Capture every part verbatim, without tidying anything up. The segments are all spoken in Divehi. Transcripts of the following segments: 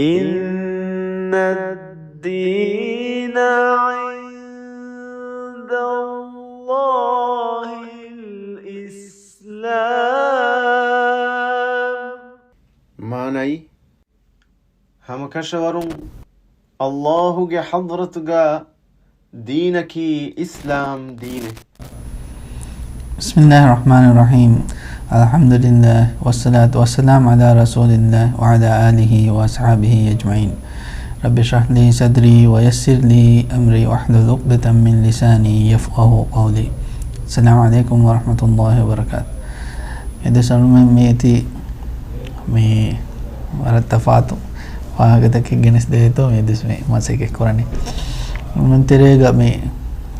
إن الدين عند الله الإسلام. މާނައީ، ހަމަކަށަވަރުން ﷲ ގެ ޙަޟްރަތުގަ ދީނަކީ އިސްލާމް ދީނެއް. بسم الله الرحمن الرحيم. الحمد لله والصلاة والسلام على رسول الله وعلى آله وأصحابه أجمعين. رب اشرح لي صدري ويسر لي أمري واحلل عقدة من لساني يفقهوا قولي. السلام عليكم ورحمة الله وبركاته. އެދެސް އަޅުމެން މިއޮތީ މި ވަރަށް ތަފާތު ވާހަކަތަކެއް ގެނެސްދެވޭތޯ މިއަދުސް މި މަސައްކަތް ކުރަނީ. އަޅުމެން ތެރޭގަ މި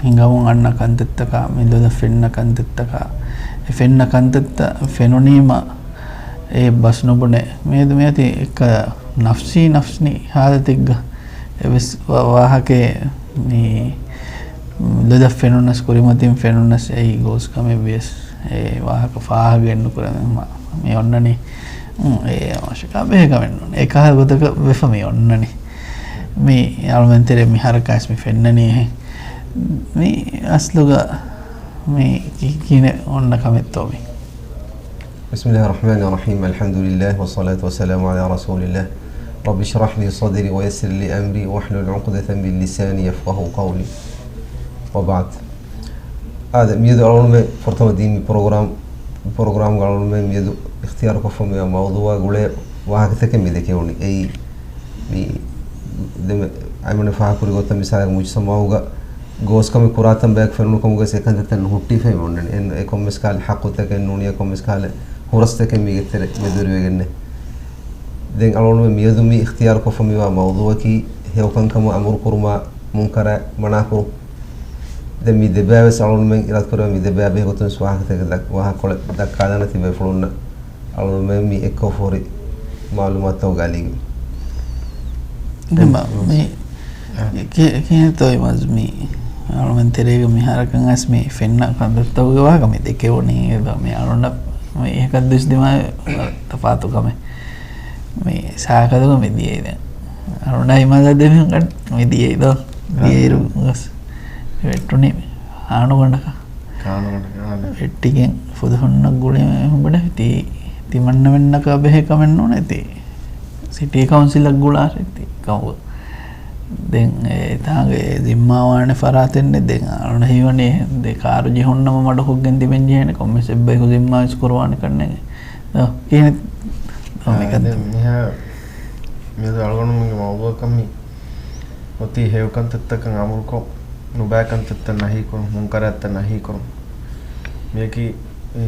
ހިނގަމުން އަންނަ ކަންތައްތަކާ، މި ލޮލަށް ފެންނަ ކަންތައްތަކާ، އެ ފެންނަ ކަންތައްތައް ފެނުނީމަ އެ ބަސް ނުބުނެ. މިއަދު މިއޮތީ އެއްކަލަ ނަފްސީ ނަފްސީ ހާލަތެއްގަ އެވެސް ވާ-، ވާހަކައެއް މި ލޮލަށް ފެނުނަސް، ކުރިމަތިން ފެނުނަސް، އެއީ ގޯސް ކަމެއް ވިޔަސް އެ ވާހަކަ ފާހަގައެއް ނުކުރެވެން މި އޮންނަނީ. އުން، އެ މަށަކާ ބެހޭ ކަމެއް ނޫން. އެކަހަލަ ގޮތަކަށް ވެފަ މި އޮންނަނީ. މި އަޅުމެން ތެރޭ މި ހަރަކާތް މި ފެންނަނީ އެހެން. މި އަސްލުގަ މި ކި-، ކިހިނެއް އޮންނަ ކަމެއްތޯ މި؟ بسم الله الرحمن الرحيم. الحمد لله والصلاة والسلام على رسول الله. رب اشرح لي صدري ويسر لي أمري واحلل عقدة من لساني يفقهوا قولي. وبعد. އާދެ، މިއަދު އަޅުގަނޑުމެން ފުރަތަމަ ދީނީ ޕްރޮގްރާމް، ޕްރޮގްރާމްގަ އަޅުގަނޑުމެން މިއަދު އިޚްތިޔާރުކޮށްފަ މިވާ މައުޟޫޢާ ގުޅޭ ވާހަކަތަކެއް މި ދެކެވުނީ. އެއީ، މި ދެމެ-، އަޅުގަނޑު ފާހަގަކުރި ގޮތަށް މިސާލަކަށް މުޖްތަމަޢުގަ ގޯސްކަމެއް ކުރާތަން ބަޔަކު ފެނުނު ކަމުގަ އެކަންތައްތައް ނުހުއްޓިފައި އޮންނަނީ. އެ ކޮންމެސް ކާލެ ޙައްޤުތަކެއް ނޫނިއްޔާ ކޮންމެސް ކާލެ ހުރަސްތަކެއް މީގެ ތެރެ މެދުވެރިވެގެންނެއް. ދެން އަޅުގަނޑުމެން މިއަދު މި އިޚްތިޔާރުކޮށްފަ މިވާ މައުޟޫޢަކީ ހެޔޮކަންކަމަށް އަމުރުކުރުމާ މުންކަރާ މަނާކުރުން. ދެން މި ދެބައިވެސް އަޅުގަނޑުމެން އިރާދަކުރެވޭ މި ދެބައި ބެހޭގޮތުން ވާހަކަތަކެއް ދަ-، ވާހަކަކޮޅެއް ދައްކާލާނަން ތިބޭފުޅުންނަށް. އަޅުގަނޑުމެން މި އެއްކޮށްފަ ހުރި މަޢުލޫމާތުތަކުގެ އަލީގެ. އެހެންވީމަ، މި ކި-، ކިހިނެއްތޯ އިމާޒް މި އަޅުމެން ތެރޭގަ މިހާރަކަށް އައިސް މި ފެންނަ ކަންތައްތަކުގެ ވާހަކަ މި ދެކެވުނީ. އެބަ މި އަޅުންނަށް މި އެކަށް ދުސްދިމާ ތަފާތު ކަމެއް. މި ސާކަލުގަ މި ދިޔައީ ދެން. އަޅުންނާ އިމާޒާ ދެމިހުން ގަޑި މި ދިޔައީ ދޯ. ދިޔައިރު ގޮސް ވެއްޓުނީ ހާނުގަނޑަކަށް. ހާނުގަނޑަކަށް، އާ، ދެ. ވެއްޓިގެން ފުދު ހުންނަ ގުޅި މީހުން ބުނެ ތީ ތިމަންނަމެންނަކާ ބެހޭ ކަމެއް ނޫނޭ ތީ. ސިޓީ ކައުންސިލަށް ގުޅާށޭ ތި ކަމުގަ. ދެން އެތާނގެ ޒިންމާވާނެ ފަރާތެއްނެ. ދެން އަޅުން ހީވަނީ ދެ ކާރު ޖެހުންނަމަ މަޑުކޮށްގެން ތިބެން ޖެހޭނެ ކޮންމެސް އެއްބަޔަކު ޒިންމާވެސް ކުރުވާނެ ކަންނޭނގެ. ދޯ، ކިހިނެއް؟ ދޯ، އާ، މިކަން. ދެން މިހާ މިއަދު އަޅުގަނޑުމެންގެ މައުޟޫޢަކަށް މި އޮތީ ހެޔޮ ކަންތައްތަކަށް އަމުރުކޮށް، ނުބައި ކަންތައްތައް ނަހީކުރުން، މުންކަރާތްތައް ނަހީކުރުން. މިއަކީ، އެ،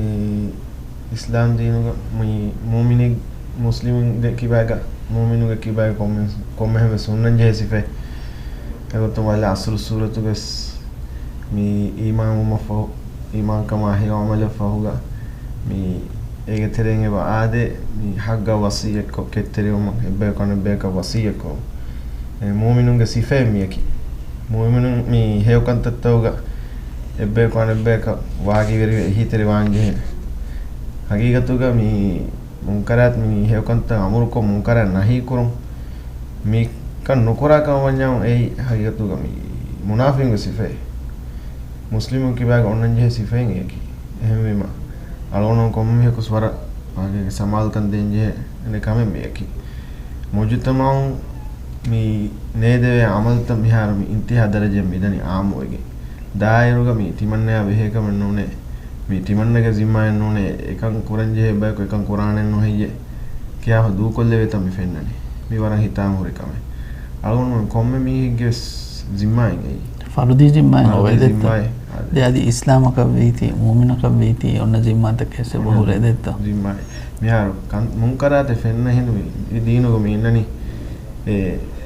އިސްލާމް ދީނުގަ މު-، މުއުމިނެއް، މުސްލިމުންގެ ކިބާގަ، މުއުމިނުގެ ކިބާގަ ކޮންމެ-، ކޮންމެހެން ވެސް ހުންނަންޖެހޭ ސިފައެއް. އެގޮތުން ވަލްޢަޞްރު ސޫރަތުގަ ވެސް މި އީމާންވުމަށްފަހު، އީމާންކަމާ ހެޔޮ ޢަމަލަށްފަހުގަ މި އޭގެ ތެރެއިން އެބަ އާދޭ، މި ޙައްޤަށް ވަޞިއްޔަތްކޮށް ކެތްތެރިވުމަށް އެއްބަޔަކު އަނެއްބަޔަކަށް ވަޞިއްޔަތްކުރުން. އެ މުއުމިނުންގެ ސިފައެއް މިއަކީ. މުއުމިނުން މި ހެޔޮ ކަންތައްތަކުގަ އެއްބަޔަކު އަނެއްބަޔަކަށް ވާގިވެރިވެ އެހީތެރިވާންޖެހޭ. ޙަޤީޤަތުގަ މި މުންކަރާތް މި ހެޔޮކަންތައް އަމުރުކޮށް، މުންކަރާތް ނަހީކުރުން، މިކަން ނުކުރާ ކަމަށް ވަންޏާ، އެއީ ޙަޤީޤަތުގަ މި މުނާފިޤުންގެ ސިފައެއް. މުސްލިމުން ކިބާގަ އޮންނަންޖެހޭ ސިފައެއް އެއަކީ. އެހެންވީމަ، އަޅުގަނޑު ކޮންމެ މީހަކުސް ވަރަށް ވާގިވެރި ސަމާލުކަން ދޭންޖެހޭ އެންމެ ކަމެއް މިއަކީ. މުޖުތަމަޢުން މި ނޭދެވޭ ޢަމަލުތައް މިހާރު މި އިންތިހާ ދަރަޖައަށް މިދަނީ ޢާއްމުވެގެން. ދާއިރުގަ މި ތިމަންނަޔާ ބެހޭ ކަމެއް ނޫނޭ، މި ތިމަންނަގެ ޒިންމާއެއް ނޫނޭ، އެކަން ކުރަންޖެހޭ ބަޔަކު އެކަން ކުރާނެއްނު ހެއްޔޭ ކިޔާފަ ދޫކޮށްލެވޭތަން މި ފެންނަނީ. މި ވަރަށް ހިތާމަހުރި ކަމެއް. އަޅުގަނޑުމެން ކޮންމެ މީހެއްގެ ވެސް ޒިންމާއެއް އެއީ. ފަރުދީ ޒިންމާއެއް ފަރުދީ އޮވެދެއްތޯ؟ ޒިންމާއެއް. އާދެ. ދެ އަދި އިސްލާމަކަށް ވީތީ، މުއުމިނަކަށް ވީތީ، އޮންނަ ޒިންމާތަކެއް އެބަ ހުރެދެއްތޯ؟ ޒިންމާއެއް. މިހާރު ކަން، މުންކަރާތެއް ފެންނަ ހިނދު މި، މި ދީނުގަ މި އިންނަނީ އެ،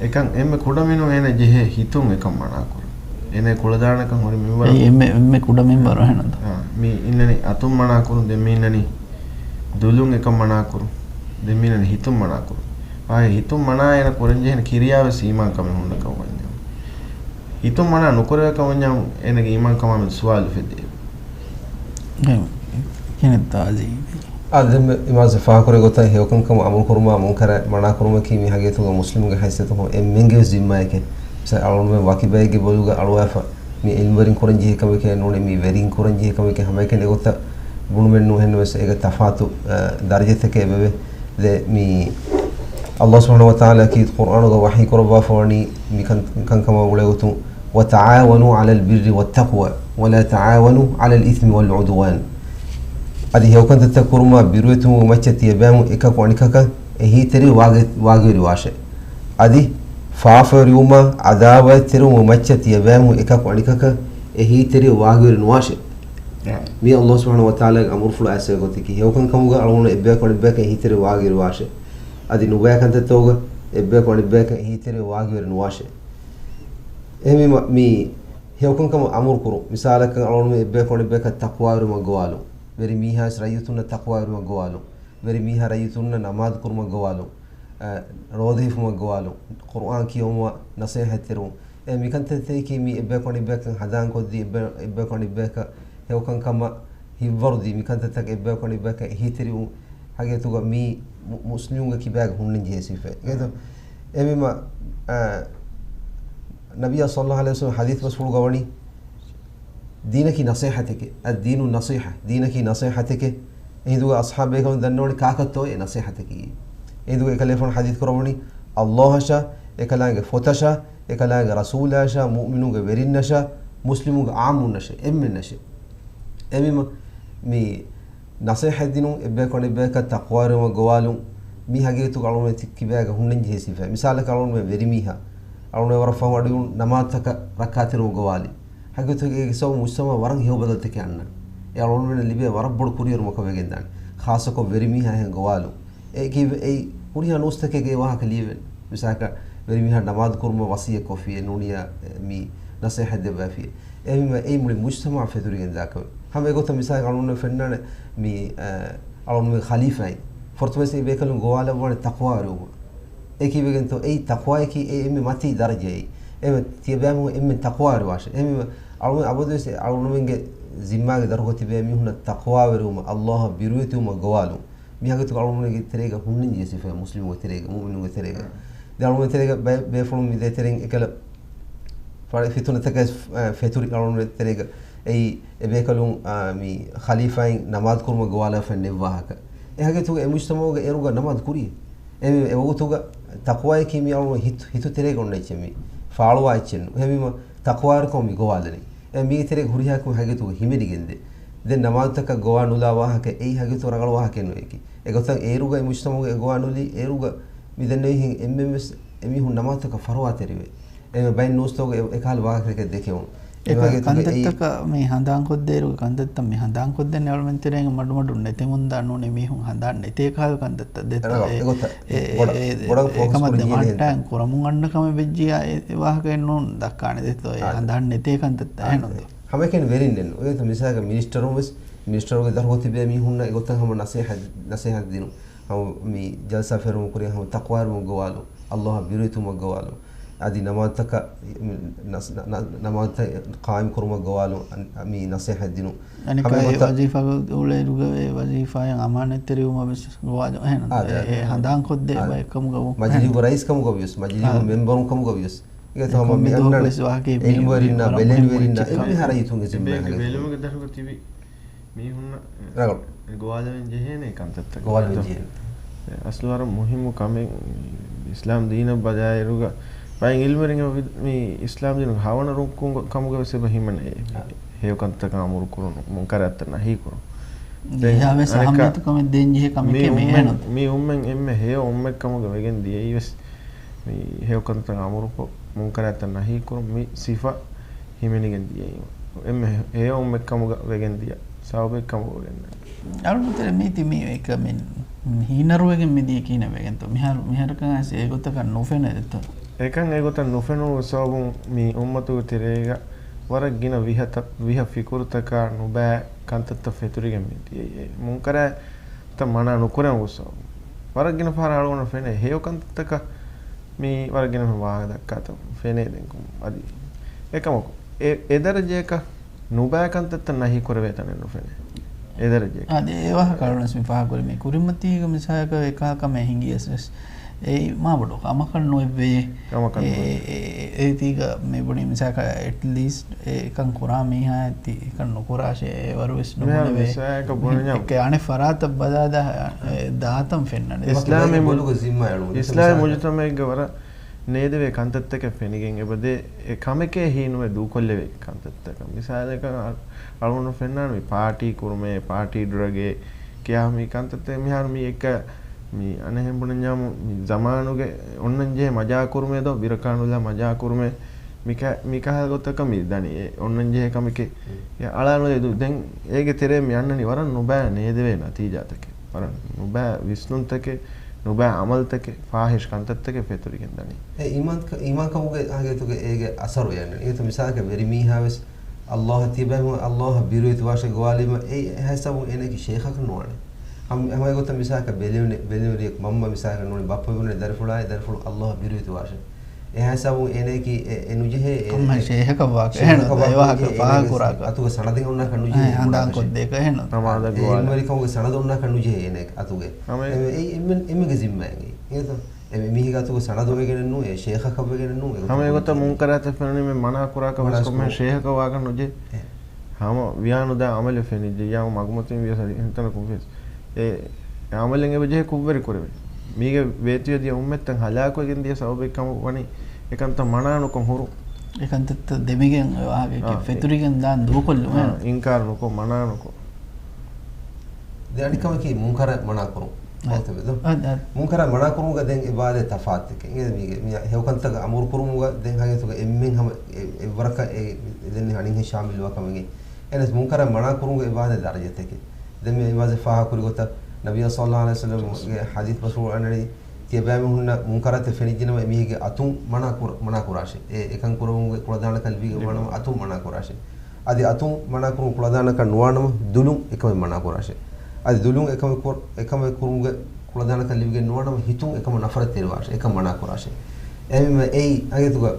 އެކަން އެންމެ ކުޑަމިނުން އޭނަ ޖެހޭ ހިތުން އެކަން މަނާކުރުން. އޭނަ ކުޅަދާނަކަން ހުރި މިންވަރު. އެއީ އެންމެ، އެންމެ ކުޑަ މިންވަރު އެހެންނަންތަ؟ އާ، މި އިންނަނީ އަތުން މަނާކުރުން، ދެން މި އިންނަނީ ދުލުން އެކަން މަނާކުރުން، ދެން މި އިންނަނީ ހިތުން މަނާކުރުން. އާ، ހިތުން މަނާ އޭނަ ކުރަންޖެހޭނެ ކިރިޔާވެސް އީމާންކަމެއް ހުންނަކަމަށް ވަންޏާ. ހިތުން މަނާ ނުކުރެވޭ ކަމަށް ވަންޏާ އޭނަގެ އީމާންކަމާމެދު ސުވާލު އުފެދޭ. ކިހިނެއްތޯ އަޒީޒީ؟ އާދެ، ދެންމެ އިމާޒު ފާހަގަކުރެއްވި ގޮތަށް ހެޔޮކަންކަމަށް އަމުރުކުރުމާ މުންކަރަށް މަނާކުރުމަކީ މި ހަގީގަތުގަ މުސްލިމުގެ ހައިސިއްޔަތުން އެންމެންގެވެސް ޒިންމާއެކޭ. މިސާލަކަށް އަޅުގަނޑުމެން ވަކި ބައެއްގެ ބޮލުގަ އަޅުވާފަ މި އިލްމުވެރިން ކުރަންޖެހޭ ކަމެކޭ ނޫނީ މި ވެރިން ކުރަންޖެހޭ ކަމެކޭ ހަމައެކަނި އެގޮތަށް ބުނުމެއްނޫން. އެހެންނަމަވެސް އޭގެ ތަފާތު، އަ، ދަރަޖަތަކެއް އެބަވޭ. ދެ މި ﷲ ސުބްޙާނަހޫ ވަތަޢާލާ ކީރިތި ޤުރްއާނުގަ ވަޙީ ކުރައްވާފަވަނީ މި ކަން-، ކަންކަމާ ގުޅޭގޮތުން، "وتعاونوا على البر والتقوى ولا تعاونوا على الإثم والعدوان." އަދި ހެޔޮކަންތައްތައް ކުރުމާ ބިރުވެތިވުމުގެ މައްޗަށް ތިޔަބައިމީހުން އެކަކު އަނިކަކަށް އެހީތެރި ވާގި-، ވާގިވެރިވާށޭ. އަދި ފާފަވެރިވުމާ ޢަދާވާތްތެރިވުމުގެ މައްޗަށް ތިޔަބައިމީހުން އެކަކު އަނިކަކަށް އެހީތެރި ވާގިވެރި ނުވާށޭ. މީ ﷲ ސުބްޙާނަހޫ ވަތަޢާލާގެ އަމުރުފުޅު އައިސްފައި ގޮތަކީ. ހެޔޮކަންކަމުގަ އަޅުގަނޑު އެއްބަޔަކު އަނެއްބަޔަކަށް އެހީތެރި ވާގިވެރިވާށޭ. އަދި ނުބައި ކަންތައްތަކުގަ އެއްބަޔަކު އަނެއްބަޔަކަށް އެހީތެރި ވާގިވެރި ނުވާށޭ. އެހެންވީމަ، މި ހެޔޮކަންކަމަށް އަމުރުކުރުން. މިސާލަކަށް އަޅުގަނޑުމެން އެއްބަޔަކު އަނެއްބަޔަކަށް ތަޤްވާވެރިވުމަށް ގޮވާލުން. ވެރިމީހާވެސް ރައްޔިތުންނަށް ތަޤްވާވެރިވުމަށް ގޮވާލުން. ވެރިމީހާ ރައްޔިތުންނަށް ނަމާދު ކުރުމަށް ގޮވާލުން. އަ، ރޯދަ ހިފުމަށް ގޮވާލުން. ޤުރުއާން ކިޔެވުމަށް ނަޞޭޙަތްތެރިވުން. އެ މިކަންތައްތަކަކީ މި އެއްބަޔަކު އަނެއްބަޔަކަށް ހަނދާންކޮށްދީ، އެއްބަ-، އެއްބަޔަކު އަނެއްބަޔަކަށް ހެޔޮކަންކަމަށް ހިއްވަރުދީ، މިކަންތައްތަކަށް އެއްބަޔަކު އަނެއްބަޔަކަށް އެހީތެރިވުން ހަގީގަތުގަ މީ މު-، މުސްލިމުންގެ ކިބާގަ ހުންނަންޖެހޭ ސިފައެއް. އެހެން އެހެންވީމަ، އަ، ނަބިއްޔާ ޞައްލައްލާހު ޢަލައިހި ވަސައްލަމަ ޙަދީޘް ބަސްފުޅުގަ ވަނީ، ދީނަކީ ނަޞޭޙަތެކޭ. އައްދީނު ނަޞީޙަ. ދީނަކީ ނަޞޭޙަތެކޭ. އެހިނދުގަ އަޞްޙާބުބޭކަލުން ދަންނަވަނީ ކާކަށްތޯއޭ ނަޞޭޙަތަކީ. އެހިނދުގަ އެކަލޭފާނު ޙަދީޘް ކުރައްވަނީ، ﷲ އަށާ، އެކަލާނގެ ފޮތަށާ، އެކަލާނގެ ރަސޫލާއަށާ، މުއުމިނުންގެ ވެރިންނަށާ، މުސްލިމުންގެ ޢާއްމުންނަށޭ، އެންމެންނަށޭ. އެހެންވީމަ، މި ނަޞޭޙަތް ދިނުން، އެއްބަޔަކު އަނެއްބަޔަކަށް ތަޤްވާވެރިވުމަށް ގޮވާލުން، މީ ހަގީގަތުގަ އަޅުގަނޑުމެން ތި-، ކިބާގަ ހުންނަންޖެހޭ ސިފައެއް. މިސާލަކަށް އަޅުގަނޑުމެން ވެރިމީހާ، އަޅުގަނޑުމެން ވަރަށް ފަހުން އަޑުއިވުނު ނަމާދުތަކަށް ރައްކާތެރިވުމަށް ގޮވާލި. ހަގީގަތުގަ އޭގެ ސަބަބުން މުޖްތަމަޢަށް ވަރަށް ހެޔޮ ބަދަލުތަކެއް އަންނަން. އެ އަޅުގަނޑުމެންނަށް ލިބޭ ވަރަށް ބޮޑު ކުރިއެރުމަކަށް ވެގެންދާނެ. ޚާއްޞަކޮށް ވެރިމީހާ އެހެން ގޮވާލުން. އެ ކީ-، އެއީ ހުރިހާ ނޫސްތަކެއްގެ ވާހަކަ ލިޔެވެން. މިސާލަކަށް ވެރިމީހާ ނަމާދު ކުރުމަށް ވަޞިއްޔަތް ކޮށްފިއޭ ނޫނިއްޔާ މި ނަޞޭޙަތް ދެއްވާފިއޭ. އެހެންވީމަ އެއީ މުޅި މުޖްތަމަޢަށް ފެތުރިގެން ދާކަމެއް. ހަމަ އެގޮތަށް މިސާލަކަށް އަޅުގަނޑުމެން ފެންނާނެ މި، އަ، އަޅުގަނޑުމެން ޚަލީފާއިން. ފުރަތަމަވެސް އެ ބޭކަލުން ގޮވާލައްވާނެ ތަޤްވާވެރިވުމަށް. އެކީ ވެގެންތޯ އެއީ ތަޤްވާއަކީ އެ އެންމެ މަތީ ދަރަޖައެއް. އެ ތިޔަބައިމީހުން އެންމެން ތަޤްވާވެރިވާށޭ. އެހެންވީމަ އަޅުގަނޑުމެން އަބަދުވެސް އެ އަޅުގަނޑުމެންގެ ޒިންމާގެ ދަށުގަ ތިބޭ މީހުންނަށް ތަޤްވާވެރިވުމަށް، ﷲ އަށް ބިރުވެތިވުމަށް ގޮވާލުން. މި ހަގީގަތުގަ އަޅުގަނޑުމެންގެ ތެރޭގަ ހުންނަންޖެހޭ ސިފައެއް މުސްލިމުންގެ ތެރޭގަ، މުއުމިނުންގެ ތެރޭގަ. ދެން އަޅުގަނޑުމެން ތެރޭގަ ބައެއް ބޭފުޅުން މި ދޭތެރެއިން އެކަލަ ފަ-، ފިތުނަތަކަށް ފެ-، ފެތުރި އަޅުގަނޑުމެން ތެރޭގަ. އެއީ އެ ބޭކަލުން، އާ، މި ޚަލީފާއިން ނަމާދު ކުރުމަށް ގޮވާލާފަ ނެތް ވާހަކަ. އެ ހަގީގަތުގަ އެ މުޖްތަމަޢުގަ އޭރުގަ ނަމާދު ކުރީ. އެ، އެ ވަގުތުގަ ތަޤްވާއަކީ މީ އަޅުގަނޑު ހިތު-، ހިތު ތެރޭގަ އޮންނަ އެއްޗެއް މީ. ފާޅުވާ އެއްޗެއް ނޫން. އެހެންވީމަ ތަޤްވާވެރިކަމަށް މި ގޮވާލަނީ. އެ މީގެ ތެރޭގަ ހުރިހާ ކަމެއް ހަގީގަތުގަ ހިމެނިގެންދޭ. ދެން ނަމާދުތަކަށް ގޮވާ ނުލާ ވާހަކަ އެއީ ހަގީގަތު ރަނގަޅު ވާހަކައެއް ނޫން އެކީ. އެގޮތަށް އޭރުގަ އެ މުޖްތަމަޢުގަ އެ ގޮވާ ނުލީ އޭރުގަ މި ދެންނެވިހެން އެންމެންވެސް އެމީހުން ނަމާދުތަކަށް ފަރުވާތެރިވޭ. އެ ބައެއް ނޫސްތަކުގަ އެ-، އެކަހަލަ ވާހަކަތަކެއް ދެކެވުނު. އެ އެކަ-، ވާހަކަތަކަކީ އެއީ. ކަންތައްތަކަށް މި ހަނދާންކޮށްދޭއިރު ކަންތައްތައް މި ހަނދާންކޮށްދޭނެ އަޅުމެން ތެރޭގަ މަޑުމަޑުން ނެތެމުންދާ ނޫނީ މީހުން ހަނދާން ނެތޭ ކަހަލަ ކަންތައްތައް ދެތޯ. އެ، އެ، އެ، އެ، އެކަމަށް ދެ މައްޓާއިން ކުރަމުން އަންނަ ކަމެއް ވެއްޖިއްޔާ އެ، އެ ވާހަކައެއް ނޫން ދައްކާނެ ދެތޯ. އެ ހަނދާން ނެތޭ ކަންތައްތައް އެހެންނު. ހަމައެކަނި ވެރިންނެއްނު. އެގޮތަށް މިސާލަކަށް މިނިސްޓަރުން ވެސް، މިނިސްޓަރުގެ ދަށުގަ ތިބޭ މީހުންނަށް އެގޮތަށް ހަމަ ނަސޭހަތް، ނަސޭހަތް ދިނުން. ހަމަ މި ޖަލްސާ ފެށުމުގެ ކުރިން ހަމަ ތަޤްވާވެރިވުމަށް ގޮވާލުން. ﷲ އަށް ބިރުވެތިވުމަށް ގޮވާލުން. އަދި ނަމާދުތަކަށް، ނަސް-، ނަ-، ނަ-، ނަމާދުތައް ޤާއިމް ކުރުމަށް ގޮވާލުން. އަން-، މި ނަސޭހަތް ދިނުން. އަނެއްކާ ހަމަ އެ އެގޮތަށް ވަޒީފާގަ އުޅޭއިރުގަ އެ ވަޒީފާއިން އަމާނަތްތެރިވުމަށް ވެސް ގޮވާލުން. އެހެން އާދެ، އެ، އާދެ، އެ އާދެ. ހަނދާންކޮށްދޭ އާދެ. ބައެއް ކަމުގަ ވުން. މަޖިލީހުގެ ރައީސް ކަމުގަ ވިޔަސް، މަޖިލީހުގެ އާދެ. މެމްބަރުން ކަމުގަ ވިޔަސް. އެގޮތަށް ހަމަ މި އަންނަނީ އިލްމުވެރިންނާ، ބެލެނިވެރިންނާ، އެންމެހާ ރައްޔިތުންގެ ޒިންމާއެއް ހަގީގަތުގަ. ބެލުމުގެ ދަށުގަ ތިބި މީހުންނަށް ރަނގަޅު. ގޮވާލަވެން ޖެހޭނެ ކަންތައްތައް. ގޮވާލަވެން ޖެހޭނެ. އަސްލު ވަރަށް މުހިއްމު ކަމެއް އިސްލާމް ދީނަށް ބަލާއިރުގަ، ބައެއް އިލްމުވެރިން މި އިސްލާމް ދީނުގެ ހަވަނަ ރުކުން ކަމުގަ ވެސް އެބަ ހިމެނޭ. އާ. ހެޔޮ ކަންތައްތަކަށް އަމުރު ކުރުން، މުންކަރާތްތައް ނަހީ ކުރުން. ދެން އެހާވެސް އަނެއްކާ އަހައްމިއްޔަތުކަމެއް ދޭންޖެހޭ ކަމެކޭ މި އުއްމަތް، މި އުއްމަތް އެންމެ ހެޔޮ އުއްމަތްކަމުގަ ވެގެން ދިޔައީވެސް މި ހެޔޮ ކަންތައް އަމުރުކޮށް، މުންކަރާތްތައް ނަހީކުރުން މި ސިފަ ހިމެނިގެން ދިޔައީމަ. އެންމެ ހެޔޮ އުއްމަތްކަމުގަ ވެގެން ދިޔަ ސަބަބެއްކަމުގަ ވެގެން ދިޔަ. އަޅުގަނޑު ތެރޭ މީތި މީ އެކަމެއް ހީނަރުވެގެން މިދިޔަ ކިހިނެއް ވެގެންތޯ؟ މިހާރު، މިހާރަކަށް އައިސް އެގޮތަކަށް ނުފެނޭ ދެތޯ؟ އެކަން އެގޮތަށް ނުފެނުނު ސަބަބުން މި އުއްމަތުގެ ތެރޭގަ ވަރަށް ގިނަ ވިހަތައް، ވިހަ ފިކުރުތަކާ ނުބައި ކަންތައްތައް ފެތުރިގެން މިދިޔައީ. މުންކަރާތް ތައް މަނާ ނުކުރެވުނު ގޮތް ސަބަބުން. ވަރަށް ގިނަ ފަހަރަށް އަޅުގަނޑަށް ފެނޭ ހެޔޮ ކަންތައްތަކަށް މި ވަރަށް ގިނަ ވާހަކަ ދައްކާތަން ފެނޭ ދެން ކޮން އަދި. އެކަމަކު، އެ، އެ ދަރަޖައަކަށް ނުބައި ކަންތައްތައް ނަހީ ކުރެވޭ ތަނެއް ނުފެނޭ. އެ ދަރަޖައަކަށް. އާދެ، އެ ވާހަކަ އަޅުނަސް މި ފާހަގަކުރި މި ކުރިމަތީގަ މިސާލަކަށް އެކާ ކަމެއް ހިނގިޔަސް ވެސް އެއީ މާބޮޑު ކަމަކަށް ނުވެއްވޭ. ކަމަކަށް އެ، ނުވެއްވޭ. އެ، އެ، އެތީގަ މި ބުނީ މިސާލަކަށް އެޓްލީސްޓް އެކަން ކުރާ މީހާ އެތި އެކަން ނުކުރާށޭ އެވަރު ވެސް މިހާރު ނުބުނެވޭ. މިސާލަކަށް ބުނަންޏާ އެކެ އަނެއް ފަރާތަށް ބަލާދާ، އެ، ދާތަން ފެންނަނީ. އިސްލާމީ މު-، ބޮލުގަ ޒިންމާ އެޅުން. އިސްލާމީ މިސާލަކަށް. މުޖުތަމައެއްގަ ވަރަށް ނޭދެވޭ ކަންތައްތަކެއް ފެނިގެން އެބަދޭ، އެ ކަމެކޭ ހީނުވެ ދޫކޮށްލެވޭ ކަންތައްތަކަށް. މިސާލަކަށް އަ-، އަޅުގަނޑު ފެންނާނެ މި ޕާޓީ ކުރުމޭ، ޕާޓީ ޑްރަގޭ ކިޔާ މި ކަންތައްތައް މިހާރު މި އެއްކަ މި އަނެއްހެން ބުނަންޏާމު މި ޒަމާނުގެ އޮންނަން ޖެހޭ މަޖާ ކުރުމޭ ދޯ، ބިރަކާނުލާ މަޖާ ކުރުމޭ، މި ކަ-، މި ކަހަލަ ގޮތަކަށް މި ދަނީ އެ އޮންނަން ޖެހޭ ކަމެކޭ. އެ އަޅާނުލެދު ދެން އޭގެ ތެރޭ މި އަންނަނީ ވަރަށް ނުބައި ނޭދެވޭ ނަތީޖާތަކެއް، ވަރަށް ނުބައި ވިސްނުންތަކެއް، ނުބައި އަމަލުތަކެއް، ފާހިޝް ކަންތައްތަކެއް ފެތުރިގެން ދަނީ. އެ އީމާން-، އީމާންކަމުގެ ހަގީގަތުގެ އޭގެ އަސަރު އެންނަނީ. އެތަ މިސާލަކަށް ވެރިމީހާވެސް ﷲ އަށް ތިބޭ މީހުން ﷲ އަށް ބިރުވެތި ވާށޭ ގޮވާލީމަ، އެ އެހާ ހިސާބުން އޭނައަކީ ޝޭޚަކަށް ނުވާނެ. ހަމަ، ހަމަ އެގޮތަށް މިސާލަކަށް ބެލެވެނި، ބެލެވެރިޔަކު މަންމަ މިސާލަކަށް ނޫނީ ބައްޕަ ބުނޭ ދަރިފުޅާއި ދަރިފުޅު ﷲ އަށް ބިރުވެތި ވާށޭ. އެހާ ހިސާބުން އޭނައަކީ އެ، އެ ނުޖެހޭ އެ، ކޮންމެ އެ، ޝޭޚަކަށް ވާކަށް ޝޭޚަކަށް އެހެން ވާކަށް އެ ވާހަކަ ނުޖެހޭ ފާހަގަ އޭނަގެ ކުރާކަށް. އަތުގެ ސަނަދެއް އޮންނާކަށް ނުޖެހޭ އެ، އޭނަ ހަނދާން ކޮށްދޭކަށް އެހެން. ނަމާދަށް އެ ގޮވާލަން. އިލްމުވެރިކަމުގެ ސަނަދު އޮންނާކަށް ނުޖެހޭ އޭނަ އަތުގެ. ހަމަ އެ، އެ، އެ، އެންމެ، އެންމެގެ ޒިންމާއެއް އެ. އެ މީހެއްގެ އަތުގެ ސަނަދު ވެގެނެއް ނޫން، އެ ޝޭޚަކަށް ވެގެނެއް ނޫން، އެ ހަމަ އެގޮތަށް މުންކަރާތަށް ފެނުނީމެ މަނާ ކުރާކަށް ވެސް ކޮންމެ ޝޭޚަކަށް ވާކަށް ނުޖެހޭ. އެ. ހަމަ ވިޔާނުދާ އަމަލެއް ފެނިއްޖެއްޔާ މަގުމަތިން ވިޔަސް އަދި އެހެންތަނަކުން ވިޔަސް އެ އަމަލެއް އެބަ ޖެހޭ ކުށްވެރި ކުރެވެން. މީގެ ވޭތުވެދިޔަ އުއްމަތްތައް ހަލާކުވެގެން ދިޔަ ސަބަބެއް ކަމަށް ވަނީ އެކަންތައް މަނާނުކޮށް ހުރުން. އެކަންތައްތައް ދެމިގެން އޮތް ވާހަކައެކޭ. އާ، އެ. ފެތުރިގެން ދާން ދޫކޮށްލުމޭ. އާ، އިންކާރު ނުކޮށް، މަނާނުކޮށް. ދެ އަނެއްކަމަކީ މުންކަރަށް މަނާކުރުން. އަ، އަ، އަ. މުންކަރަށް މަނާކުރުމުގަ ދެން އެބާދޭ ތަފާތެކެއް. އިނގޭ މީގެ، މި ހެޔޮކަންތަކަށް އަމުރުކުރުމުގަ ދެން ހަގީގަތުގަ އެންމެން ހަމަ އެ، އެއްވަރަކަށް އެ، ދެން އަނިހެން ޝާމިލުވާ ކަމެއް. އެނަސް މުންކަރަށް މަނާކުރުމުގަ އެބާދޭ ދަރަޖަތެކެއް. ދެން މި އިވާޒެ ފާހަ ކުރި ގޮތަށް ނަބިއްޔާ ޞައްލަﷲ ޢަލައިހި ވަސައްލަމްގެ ޙަދީޘް މަޝްހޫރު އަންނަނީ، ތިޔަބައިމީހުންނަށް މުންކަރާތެއް ފެނިއްޖެނަމަ އެމީހެއްގެ އަތުން މަނާ ކުރ-، މަނާ ކުރާށޭ. އެ އެކަން ކުރުމުގެ ކުޅަދާނަކަން ލިބިގެން ވާނަމަ އަތުން މަނާ ކުރާށޭ. އަދި އަތުން މަނާ ކުރުން ކުޅަދާނަކަން ނުވާނަމަ ދުލުން އެކަމެއް މަނާ ކުރާށޭ. އަދި ދުލުން އެކަމެއް ކުރ-، އެކަމެއް ކުރުމުގެ ކުޅަދާނަކަން ލިބިގެން ނުވާނަމަ ހިތުން އެކަމަށް ނަފްރަތް ތެރިވާށޭ. އެކަން މަނާ ކުރާށޭ. އެހެންވީމަ އެއީ އަގެތުގަ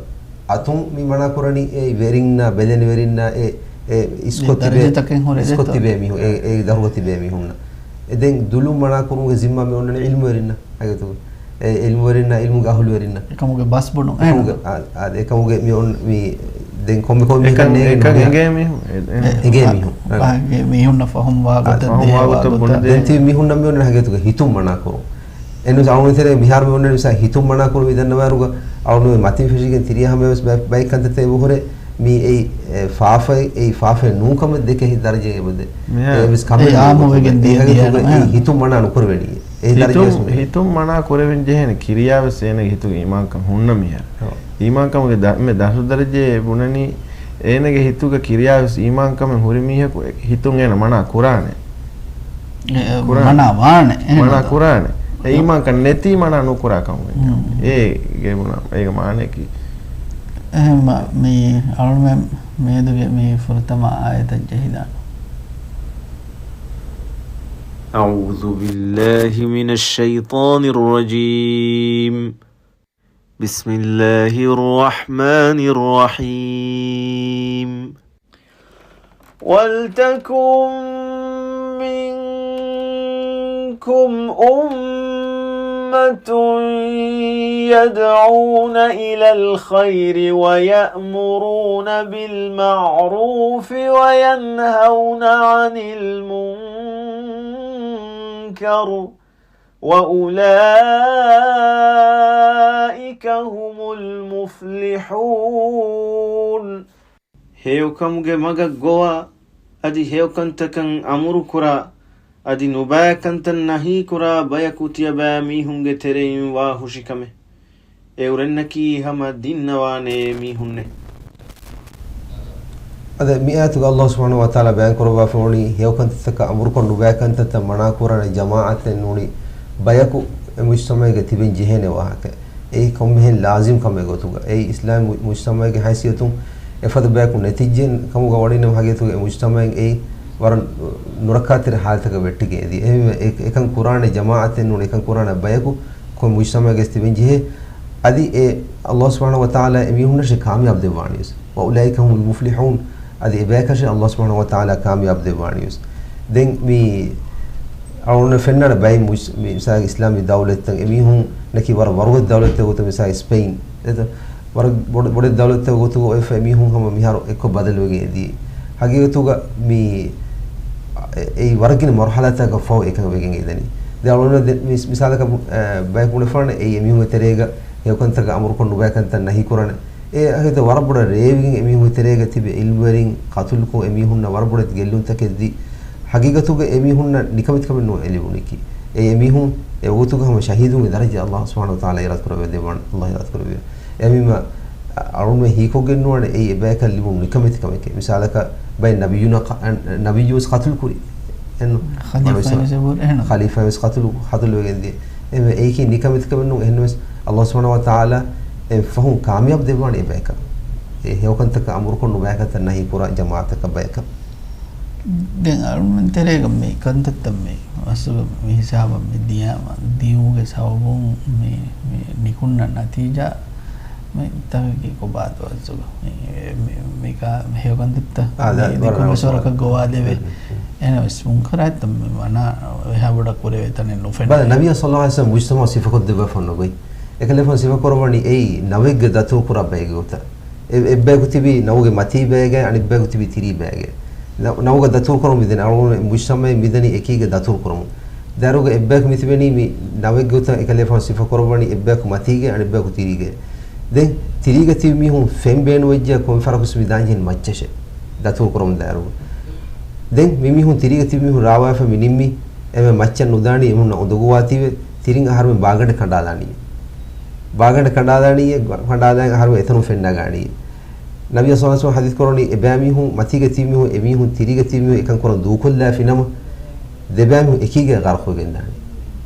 އަތުން މި މަނާ ކުރަނީ އެ ވެރިންނާ ބެލެނިވެރިންނާ އެ، އެ އިސްކޮށް ތިބޭ، ދަރަޖަތަކެއް ހުރެ އިސްކޮށް ދެތޯ؟ ތިބޭ މީހުން، އެ، އެ ދަށުގަ ތިބޭ މީހުންނަށް. އެ ދެން ދުލުން މަނާ ކުރުމުގެ ޒިންމާ މި އޮންނަނީ އިލްމުވެރިންނަށް އަގެތުގަ. އެ އިލްމުވެރިންނާ އިލްމުގެ އަހުލުވެރިންނަށް. އެކަމުގެ ބަސް ބުނުން. އެކަމުގެ، އެހެން. އާ، އާ، އެކަމުގެ މި އޮން-، މި ދެން ކޮންމެ ކޮންމެ އެކަން، މީހަކަށް ނޭނގެ އެކަން ނުނޭ. އެނގޭ މީހުން. އެ، އެ، އެނގޭ މީހުން. އާ، މީހުންނަށް ފަހުމް ވާ ގޮތަށް ފަހުމް ވާ ދޭ ވާ ގޮތަށް ގޮތަށް. ބުނެދޭ. ދެން ތިބި މީހުންނަށް މި އޮންނަނީ ހަގީގަތުގަ ހިތުން މަނާ ކުރުން. އެންވެސް އަޅުގަނޑު ތެރޭ މިހާރު މި އޮންނަނީ މިސާ ހިތުން މަނާ ކުރުން މި ދަންނަވާއިރުގަ އަޅުގަނޑު މަތިން ފެށިގެން ތިރިޔާ ހަމަޔަށް ވެސް ބައި-، ބައެއް ކަންތައްތައް އެބަ ހުރޭ. މީ އެއީ، އެ، ފާފައެއް، އެއީ ފާފައެއް ނޫން ކަމެއް ދެކޭ ދަރަޖައެއް އެބަދޭ. މިހާރު އެއީ ވެސް ކަމެއް އާއްމުވެގެން ނުކުރެވޭ. ދިޔަ އެހެން ދިޔަ ގޮތުގަ ނު-، އެއީ އެހެން. ހިތުން މަނާ ނުކުރެވެނީ. އެ ދަރަޖަ ހިތުން، ވެސް ނުވޭ. ހިތުން މަނާ ކުރެވެން ޖެހޭނެ ކިރިޔާ ވެސް އޭނަގެ ހިތުގެ އީމާންކަން ހުންނަ މިހާރު. ހަ. އީމާންކަމުގެ ދަ-، މެ ދަށު ދަރަޖައެއް ބުނަނީ، އޭނަގެ ހިތުގަ ކިރިޔާ ވެސް އީމާންކަމެއް ހުރި މީހަކު އެ ހިތުން އޭނަ މަނާ ކުރާނެ. އެ، އެ، ކުރާނެ. މަނާ ވާނެ. އެހެން މަނާ ނޫން. ކުރާނެ. އެ އީމާންކަން ނެތީ މަނާ ނުކުރާ ކަމުގެ. ހުން. އޭގެ ބުނާ، އޭގެ މާނައަކީ. އެހެން މަ-، މި އަޅުމެން މިއަދުގެ މި ފުރަތަމަ އާޔަތަށް ޖެހިދާނަން. أعوذ بالله من الشيطان الرجيم. بسم الله الرحمن الرحيم. ولتكن منكم أمة يدعون إلى الخير ويأمرون بالمعروف وينهون عن المنكر وأولئك هم المفلحون. ހެޔޮކަމުގެ މަގަށް ގޮވާ، އަދި ހެޔޮކަންތަކަށް އަމުރުކުރާ، އަދި ނުބައިކަންތައް ނަހީކުރާ ބަޔަކު ތިޔަބައިމީހުންގެ ތެރެއިން ވާ ހުށިކަމެއް. އެއުރެންނަކީ ހަމަ ދިންނަވާނޭ މީހުންނޭ. އަދި މި އާޔަތުގަ ﷲ ސުބްޙާނަހޫ ވަތަޢާލާ ބަޔާން ކުރައްވާފަ ވަނީ ހެޔޮކަންތައްތަކަށް އަމުރުކޮށް ނުބައިކަންތައްތައް މަނާކުރާނެ ޖަމާޢަތެއް ނޫނީ ބަޔަކު އެ މުޖްތަމަޢުގަ ތިބެން ޖެހޭނެ ވާހަކަ. އެއީ ކޮންމެހެން ލާޒިމް ކަމެއް ގޮތުގަ. އެއީ އިސްލާމީ މު-، މުޖްތަމަޢުގެ ހައިސިއްޔަތުން އެފަދަ ބަޔަކު ނެތިއްޖެ ކަމުގަ ވަނީނަމަ ހަގީގަތުގަ އެ މުޖްތަމަޢެއް އެއީ ވަރަށް ނުރައްކާތެރި ހާލަތަކަށް ވެއްޓިގެން އެދި. އެހެންވެ އެ-، އެކަން ކުރާނެ ޖަމާޢަތެއް ނޫން، އެކަން ކުރާނެ ބަޔަކު ކޮން މުޖްތަމަޢެއްގަސް ތިބެން ޖެހޭ. އަދި އެ ﷲ ސުބްޙާނަހޫ ވަތަޢާލާ އެމީހުންނަށޭ ކާމިޔާބު ދެއްވާނީވެސް. وأولئك هم المفلحون. އަދި އެބަޔަކަށޭ ﷲ ސުބްޙާނަހޫ ވަތަޢާލާ ކާމިޔާބު ދެއްވާނީވެސް. ދެން މި އަޅުގަނޑު ފެންނާނެ ބައެއް މުސް-، މި މިސާލަކަށް އިސްލާމީ ދައުލަތްތައް އެމީހުންނަކީ ވަރަށް ވަރުގަދަ ދައުލަތްތައް ގޮތަށް މިސާލަކަށް ސްޕެއިން. އެތަ؟ ވަރަށް ބޮޑެ-، ބޮޑެތި ދައުލަތްތައް ގޮތުގަ އޮތްފަ އެމީހުން ހަމަ މިހާރު އެއްކޮށް ބަދަލުވެގެން އެދި. ހަގީގަތުގަ މި އެ-، އެއީ ވަރަށް ގިނަ މަރުހަލާތަކަށް ފަހު އެކަން ވެގެން އެދަނީ. ދެން އަޅުގަނޑު ދެ-، މި-، މިސާލަކަށް، އެ، ބަޔަކު ބުނެފާނެ އެއީ އެމީހުންގެ ތެރޭގަ ހެޔޮކަންތަކަށް އަމުރުކޮށް ނުބައިކަންތައް ނަހީކުރާނެ. އެ ހަގީގަތަށް ވަރަށް ބޮޑަށް ރޭވިގެން އެމީހުންގެ ތެރޭގަ ތިބި އިލްމުވެރިން ޤަތުލުކޮށް އެމީހުންނަށް ވަރަށް ބޮޑެތި ގެއްލުންތަކެއް ދީ. ހަގީގަތުގަ އެމީހުންނަށް ނިކަމެތިކަމެއް ނޫން އެ ލިބުނީކީ. އެ އެމީހުން އެ ވަގުތުގަ ހަމަ ޝަހީދުންގެ ދަރަޖަ އައްލާހު ސުބްޙާނަހޫ ވަތަޢާލާ އިރާދަ ކުރެއްވި ދެއްވާނެ. އައްލާހު އިރާދަ ކުރެއްވި. އެހެންވީމަ އަޅުގަނޑުމެން ހީކޮށްގެން ނުވާނެ އެއީ އެބަޔަކަށް ލިބުނު ނިކަމެތިކަމެކޭ. މިސާލަކަށް ބައެއް ނަބިއްޔުން ނަބިއްޔުން ވެސް ޤަތުލު ކުރި. އެން ޚަލީފާ ވެސް އެބަހުރި، އެހެން. ޚަލީފާ ވެސް ޤަތުލު، ޤަތުލު ވެގެން ދިޔަ. އެމެ އެއީކީ ނިކަމެތިކަމެއް ނޫން. އެހެންވެސް އައްލާހު ސުބްޙާނަހޫ ވަތަޢާލާ އެ ފަހުން ކާމިޔާބު ދެއްވާނެ އެބަޔަކަށް. އެ ހެޔޮކަންތަކަށް އަމުރުކޮށް ނުބައިކަންތައް ނަހީކުރާ ޖަމާޢަތަކަށް ބަޔަކަށް. ދެން އަޅުމެން ތެރޭގަ މި ކަންތައްތައް މި އަސްލު މި ހިސާބަށް މި ދިޔާ-، ދިޔުމުގެ ސަބަބުން މި، މި ނިކުންނަ ނަތީޖާ މި ތަކަކީ ކޮބާތޯ އަސްލު މި، މި، މި ކާ-، ހެޔޮ ކަންތައްތައް އާ، ދެ-، މި ވަރަށް ނިކުން ވަރަށް ވަރަކަށް ގޮވާލެވޭ. އެހެނަސް މުންކަރާތްތައް މި މަނާ އެހާ ބޮޑަށް ކުރެވޭ ތަނެއް ނުފެނޭ. ބަލަ، ނަބިއްޔާ ޞައްލައްލާހު ޢަލައިހި ވަސައްލަމަ މުޖްތަމަޢު ސިފަކޮށްދެއްވާފަ ނުގޮތް. އެކަލޭފާނު ސިފަކުރައްވަނީ އެއީ ނަވެއްގެ ދަތުރުކުރާ ބައެއްގެ ގޮތަށް. އެ-، އެއްބަޔަކު ތިބީ ނަވުގެ މަތީ ބައިގައި، އަނެއްބަޔަކު ތިބީ ތިރީ ބައިގައި. ނަ-، ނަވުގަ ދަތުރުކުރަމުން މިދަނީ އަޅުގަނޑު މުޖްތަމަޢެއް މިދަނީ އެކީގަ ދަތުރުކުރަމުން. ދަރުގަ އެއްބަޔަކު މިތިބެނީ މި ނަވެއްގެ ގޮތަށް އެކަލޭފާނު ސިފަކުރައްވަނީ އެއްބަޔަކު މަތީގައި، އަނެއްބަޔަކު ތިރީގައި. ދެން ތިރީގަ ތިބި މީހުން ފެން ބޭނުންވެއްޖެ ކޮން ފަރަކުސް މި ދާންޖެހެން މައްޗަށެ ދަތުރުކުރަމުން ދާއިރު. ދެން މި މީހުން ތިރީގަ ތިބި މީހުން ރާވާފަ މި ނިންމި، އެމެ މައްޗަށް ނުދާނީ އެމުންނަ އުނދަގޫވާތީވެ، ތިރިން އަހަރުމެން ބާގަނޑެއް ކަނޑާލާނީ. ބާގަނޑެއް ކަނޑާލާނީ، ކަނޑާލާ އަހަރުމެން އެތަނުން ފެންނަގާނީ. ނަބިއްޔާ ޞައްލައްލާހު ޢަލައިހި ވަސައްލަމަ ޙަދީޘް ކުރަނީ، އެބައިމީހުން، މަތީގަ ތިބި މީހުން، އެމީހުން ތިރީގަ ތިބި މީހުން އެކަން ކުރަން ދޫކޮށްލާފިނަމަ، ދެބައިމީހުން އެކީގަ ޣަރަޤުވެގެންދާނެ.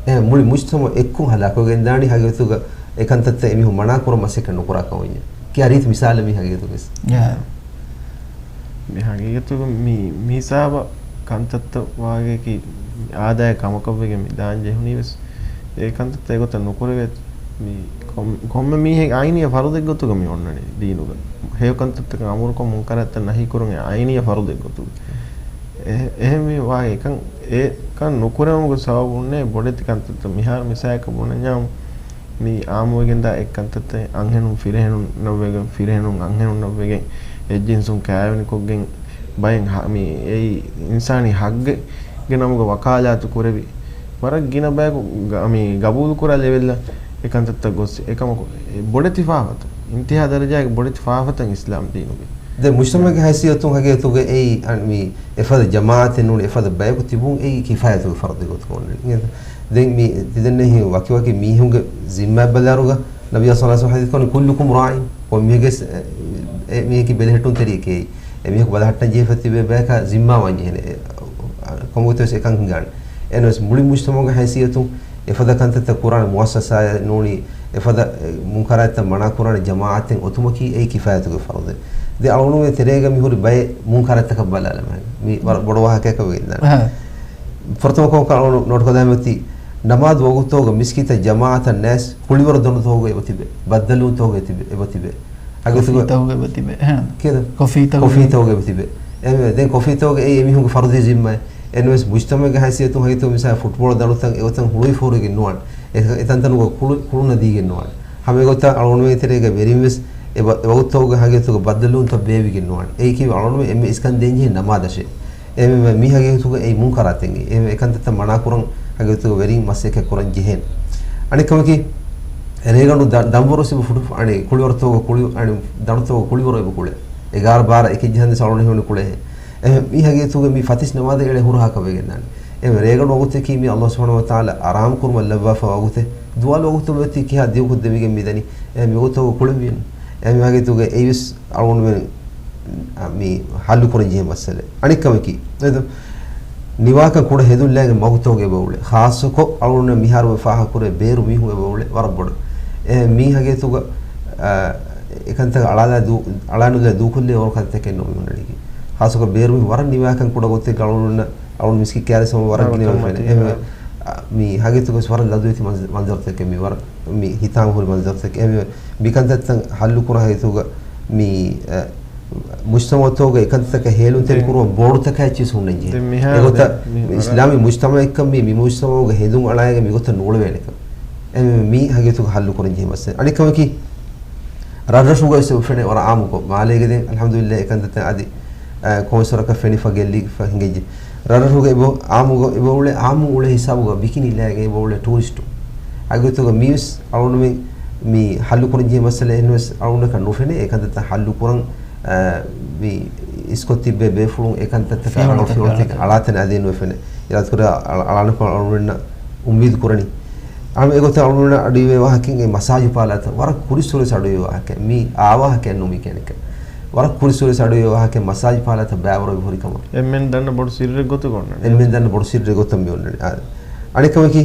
އެ މުޅި މުޖްތަމަޢު އެއްކޮށް ހަލާކުވެގެންދާނީ ހަގީގަތުގަ އެކަންތައްތައް އެމީހުން މަނާ ކުރަން މަސައްކަތް ނުކުރާ ކަމުންޏާ. ކިޔާ ރީތި މިސާލެއް މީ ހަގީގަތުގައި. ޔާ. މި ހަގީގަތުގަ މި، މި ހިސާބަށް ކަންތައްތައް ވާގެކީ އާދައިގެ ކަމަކަށްވެގެން މި ދާން ޖެހުނީ ވެސް އެ ކަންތައްތައް އެގޮތަށް ނުކުރެވޭ. މި ކޮން-، ކޮންމެ މީހެއް އައިނީ ފަރުދެއްގޮތުގަ މި އޮންނަނީ ދީނުގަ. ހެޔޮ ކަންތައްތަކަށް އަމުރުކޮށް މުންކަރާތްތައް ނަހީކުރުން އެ އައިނީ ފަރުދެއްގޮތުގަ. އެ-، އެހެން މި ވާ އެކަން، އެކަން ނުކުރެވުމުގެ ސަބަބުންނޭ ބޮޑެތި ކަންތައްތައް. މިހާރު މިސާލަކަށް ބުނަންޏާ މި އާއްމުވެގެންދާ އެއްކަންތައްތައް އަންހެނުން ފިރިހެނުންނަށްވެގެން، ފިރިހެނުން އަންހެނުންނަށްވެގެން އެއްޖިންސުން ކާވެނިކޮށްގެން ބައެއް ހަ-، މި އެއީ އިންސާނީ ހައްގެއްގެ ނަމުގަ ވަކާލާތު ކުރެވި، ވަރަށް ގިނަ ބަޔަކު ގަ-، މި ގަބޫލުކުރާ ލެވެލްއަށް އެކަންތައްތައް ގޮސް އެކަމަކު ބޮޑެތި ފާފަތައް، އިންތިހާ ދަރަޖާގެ ބޮޑެތި ފާފަތައް އިސްލާމް ދީނުގެ. ދެން މުޖްތަމަޢުގެ ހައިސިއްޔަތުން ހަގީގަތުގައި އެއީ އަން މި އެފަދަ ޖަމާޢަތެއް ނޫން، އެފަދަ ބަޔަކު ތިބުން އެއީ ކިފާޔަތުގެ ފަރުޟެއް ގޮތުގަ އޮންނަނީ. ދެން މި ތިދެންނެހި ވަކިވަކި މީހުންގެ ޒިންމާ ބަލާރުގަ ނަބިއްޔާ ޞައްލައްލާހު ޢަލައިހި ވަސައްލަމަ ޙަދީޘް ކުރަނީ، "ކުއްލުކުމް ރާޢިން." ކޮންމީހެއްގެސް އެ މީހަކީ ބެލެހެއްޓުންތެރިއެކޭ. އެ މީހަކު ބަލަހައްޓަން ޖެހިފަ ތިބޭ ބަޔަކަށް ޒިންމާވާން ޖެހޭނެ. އެ، ކޮންމެގޮތެއް ވެސް އެކަން ހިނގާނެ. އެހެނަސް މުޅި މުޖްތަމަޢުގެ ހައިސިއްޔަތުން އެފަދަ ކަންތައްތައް ކުރާނެ މުއައްސަސާއެއް ނޫނީ، އެފަދަ، އެ، މުންކަރާތްތައް މަނާ ކުރާނެ ޖަމާޢަތެއް އޮތުމަކީ އެއީ ކިފާޔަތުގެ ފަރުޟެއް. ދެން އަޅުގަނޑުމެން ތެރޭގަ މިހުރި ބައެއް މުންކަރާތްތަކަށް ބަލާލަމާ. މި ވަރަށް ބޮޑު ވާހަކައަކަށް ވެގެންދާނެ. އަހަ. ފުރަތަމަ ކަމަކަށް އަޅުގަނޑު ނޯޓް ކޮށްލަން އޮތީ، ނަމާދު ވަގުތުގަ މިސްކިތަށް ޖަމާޢަތަށް ނައިސް ކުޅިވަރު ދަނޑުތަކުގަ އެބަތިބެ، ބައްދަލުވުންތަކުގަ އެބަތިބެ. އަގެތުގަ ކޮފީތަކުގަ އެބަތިބެ. އެހެން. ކިޔަދަ؟ ކޮފީތަކުގަ. ކޮފީތަކުގަ އެބަތިބެ. އެ-، ދެން ކޮފީތަކުގަ އެއީ އެމީހުންގެ ފަރުޟީ ޒިންމާއެއް. އެންވެސް މުޖްތަމަޢުގެ ހައިސިއްޔަތުން ހަގީގަތުގަ މިސާލަށް ފުޓްބޯޅަ ދަނޑުތައް އެގޮތަށް ހުޅުވި ފޯރުވެގެން ނުވާނެ. އެ-، އެތަންތަނުގަ ކުޅު-، ކުޅުންނަ ދީގެން ނުވާނެ. ހަމަ އެގޮތަށް އަޅުގަނޑުމެން ތެރޭގަ ވެރިން ވެސް އެ ވަ-، އެ ވަގުތުތަކުގަ ހަގީގަތުގަ ބައްދަލުވުންތައް ބޭއްވިގެން ނުވާނެ. އެއީކީ އަޅުގަނޑުމެން އެންމެ އިސްކަން ދޭންޖެހޭ ނަމާދަށޭ. އެ މި-، މި-، މީ ހަގީގަތުގަ އެއީ މުންކަރާތެއް. އެ އެކަންތައްތައް މަނާ ކުރަން ހަގީގަތުގަ ވެރިން މަސައްކަތް ކުރަން ޖެހޭނެ. އަނެއް ކަމަކީ، ރޭގަނޑު ދަ-، ދަންވަރު ސިބު ފުޓު-، އަނެއް ކުޅިވަރުތަކުގަ ކުޅި-، އަނެއް ދަނޑުތަކުގަ ކުޅިވަރު އެބަ ކުޅޭ. އެގާރަ ބާރަ އެކެއް ޖަހަން ދެސް އަޅުގަނޑު ހެވެން ކުޅޭހެ. އެ މީ ހަގީގަތުގަ މި ފަތިސް ނަމާދަށް އެޅޭ ހުރަހާކަށް ވެގެންދާނެ. އެ ރޭގަނޑު ވަގުތަކީ މި އައްލާހު ސުބްޙާނަހޫ ވަތަޢާލާ އަރާމް ކުރުމަށް ލައްވާފަ ވަގުތެއް. ދުވާލު ވަގުތު މިއޮތީ ކިހާ ދިގުކޮށް ދެމިގެން މިދަނީ. އެ މި ވަގުތު ކުޅެންވީނު. އެ މި ހަގީގަތުގަ އެއީވެސް އަޅުގަނޑުމެން މި ހައްލު ކުރަން ޖެހޭ މައްސަލަ. އަނެއް ކަމަކީ، އެދު، ނިވާކަން ކުޑަ ހެދުން ލައިގެން މަގުތަކުގަ އެބަ އުޅޭ. ޚާއްޞަކޮށް އަޅުގަނޑު މިހާރު ފާހަގަކުރޭ ބޭރު މީހުން އެބަ އުޅޭ ވަރަށް ބޮޑަށް. އެ މީ ހަގީގަތުގަ، އާ، އެކަންތައް އަޅާލާ ދޫ-، އަޅާނުލާ ދޫކޮށްލޭ އޮރު ކަންތަކެއް ނޫން މި ހުންނަނީކީ. ޚާއްޞަކޮށް ބޭރު މީހުން ވަރަށް ނިވާކަން ކުޑަ ގޮތެއް އަޅުގަނޑު އަޅުގަނޑު މިސްކިތް ކައިރި ސަމަ ވަރަށް ގިނަ ވެފައި. އެ، މި ހަގީގަތުގަ ވަރަށް ލަދުވެތި މަންޒަ-، މަންޒަރުތަކެއް މި ވަރަށް މި ހިތާމަ ހުރި މަންޒަރުތަކެއް. އެ، މި ކަންތައްތައް ހައްލު ކުރާ ހަގީގަތުގަ މި، އެ، މުޖްތަމަޢުތަކުގެ އެކަންތައްތަކަށް ހޭލުންތެރި ކުރުމަށް ބޯޑުތަކާ އެއްޗިސް ހުންނަންޖެހޭ. ދެން މިހާރު އެގޮތަށް ދެން މި އިސްލާމީ މުޖްތަމަޢެއްކަން މީ، މި މުޖްތަމަޢުގެ ހެދުން އަޅާގެ މިގޮތަށް ނޫޅެވޭނެކަން. އެ މި، މި ހަގީގަތުގަ ހައްލު ކުރަންޖެހޭ މައްސަލަ. އަނެއްކަމަކީ، ރަށްރަށުގަ ވެސް އެބަ ފެނޭ ވަރަށް އާއްމުކޮށް. މާލޭގެ ދެން އަލްޙަމްދުލިއްލާހް އެކަންތައްތައް އަދި، އަ، ކޮންމެސް ވަރަކަށް ފެނިފަ ގެއްލިފަ ހިނގައްޖެ. ރަށްރަށުގަ އެބަ އާއްމުގަ އެބަ އުޅޭ، އާއްމު އުޅޭ ހިސާބުގަ ބިކިނީ ލައިގެން އެބަ އުޅޭ ޓޫރިސްޓު. ހަގީގަތުގަ މީވެސް އަޅުގަނޑުމެން މި ހައްލު ކުރަންޖެހޭ މައްސަލަ އެހެންވެސް އަޅުގަނޑަކަށް ނުފެނޭ. އެކަންތައްތައް ހައްލު ކުރަން، އަ، މި އިސްކޮށް ތިއްބޭ ބޭފުޅުން އެކަންތައްތަކާ ފިޔަވަޅުތަކާ އަޅާ، ފިޔަވަޅުތަކާ އަޅާ. އަޅާތަން އަދި ނުވެފެނޭ. އިރާދަކުރާ އަޅާނަކަށް އަޅުގަނޑުމެންނަށް އުއްމީދު ކުރަނީ. އާ، އެގޮތަށް އަޅުގަނޑުމެންނަށް އަޑުއިވޭ ވާހަކައިން އެ މަސާޖު ޕާލާތައް ވަރަށް ކުރިއްސުރެ އަޑުއިވޭ ވާހަކައެއް. މީ އާ ވާހަކައެއް ނޫން މިކެނިކަ. ވަރަށް ކުރިއްސުރެ އަޑުއިވޭ ވާހަކައެއް މަސާޖު ޕާލާތައް ބައިވަރު އެބަ ހުރި ކަމަށް. އެންމެން ދަންނަ ބޮޑު ސިއްރެއް ގޮތުގަ އޮންނަނީ. އެންމެން ދަންނަ ބޮޑު ސިއްރެއް ގޮތަށް މި އޮންނަނީ. އާ، އަނެއްކަމަކީ،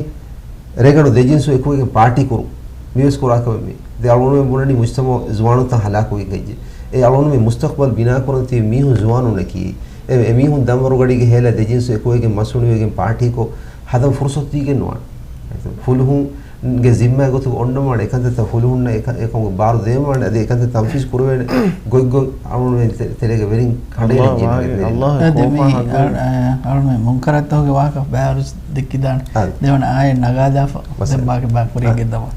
ރޭގަނޑު ދެޖިންސު އެކުވެގެން ޕާޓީ ކުރުން. މިވެސް ކުރާ ކަމެއް މީ. ދެ އަޅުގަނޑުމެން ބުނަނީ މުޖްތަމަޢު ޒުވާނުންތައް ހަލާކުވެގެން އެއްޗެއް. އެ އަޅުގަނޑުމެން މުސްތަޤްބަލް ބިނާކުރަން ތިބި މީހުން ޒުވާނުންނަކީ. އެ، އެމީހުން ދަންވަރުގަޑީގެ ހޭލާ ދެޖިންސު އެކުވެގެން މަސް އުނިވެގެން ޕާޓީކޮށް ހަދަން ފުރުސަތު ދީގެން ނުވާނެ. ފުލުހުންގެ ޒިންމާ ގޮތުގަ އޮންނަމާނެ އެކަންތައްތައް ފުލުހުންނަށް އެކަ-، އެކަމުގެ ބާރު ދޭންވާނެ. އަދި އެކަންތައް ތަންފީޒު ކުރެވޭނެ ގޮތްގޮތް އަޅުގަނޑުމެން ތެ-، ތެރޭގަ ވެރިން ކަނޑައެޅި ޖެހޭނެ. އަދި މި އަޅު-، އަޅުގަނޑުމެން މުންކަރާތްތަކުގެ ވާހަކަ ބައިވަރު ދެއްކިދާނެ. އާ. ދެވަނަ އާޔަތް ނަގާލާފަ. ދެން ބާކީ ބާ ކުރިއަށް ގެންދަވާ.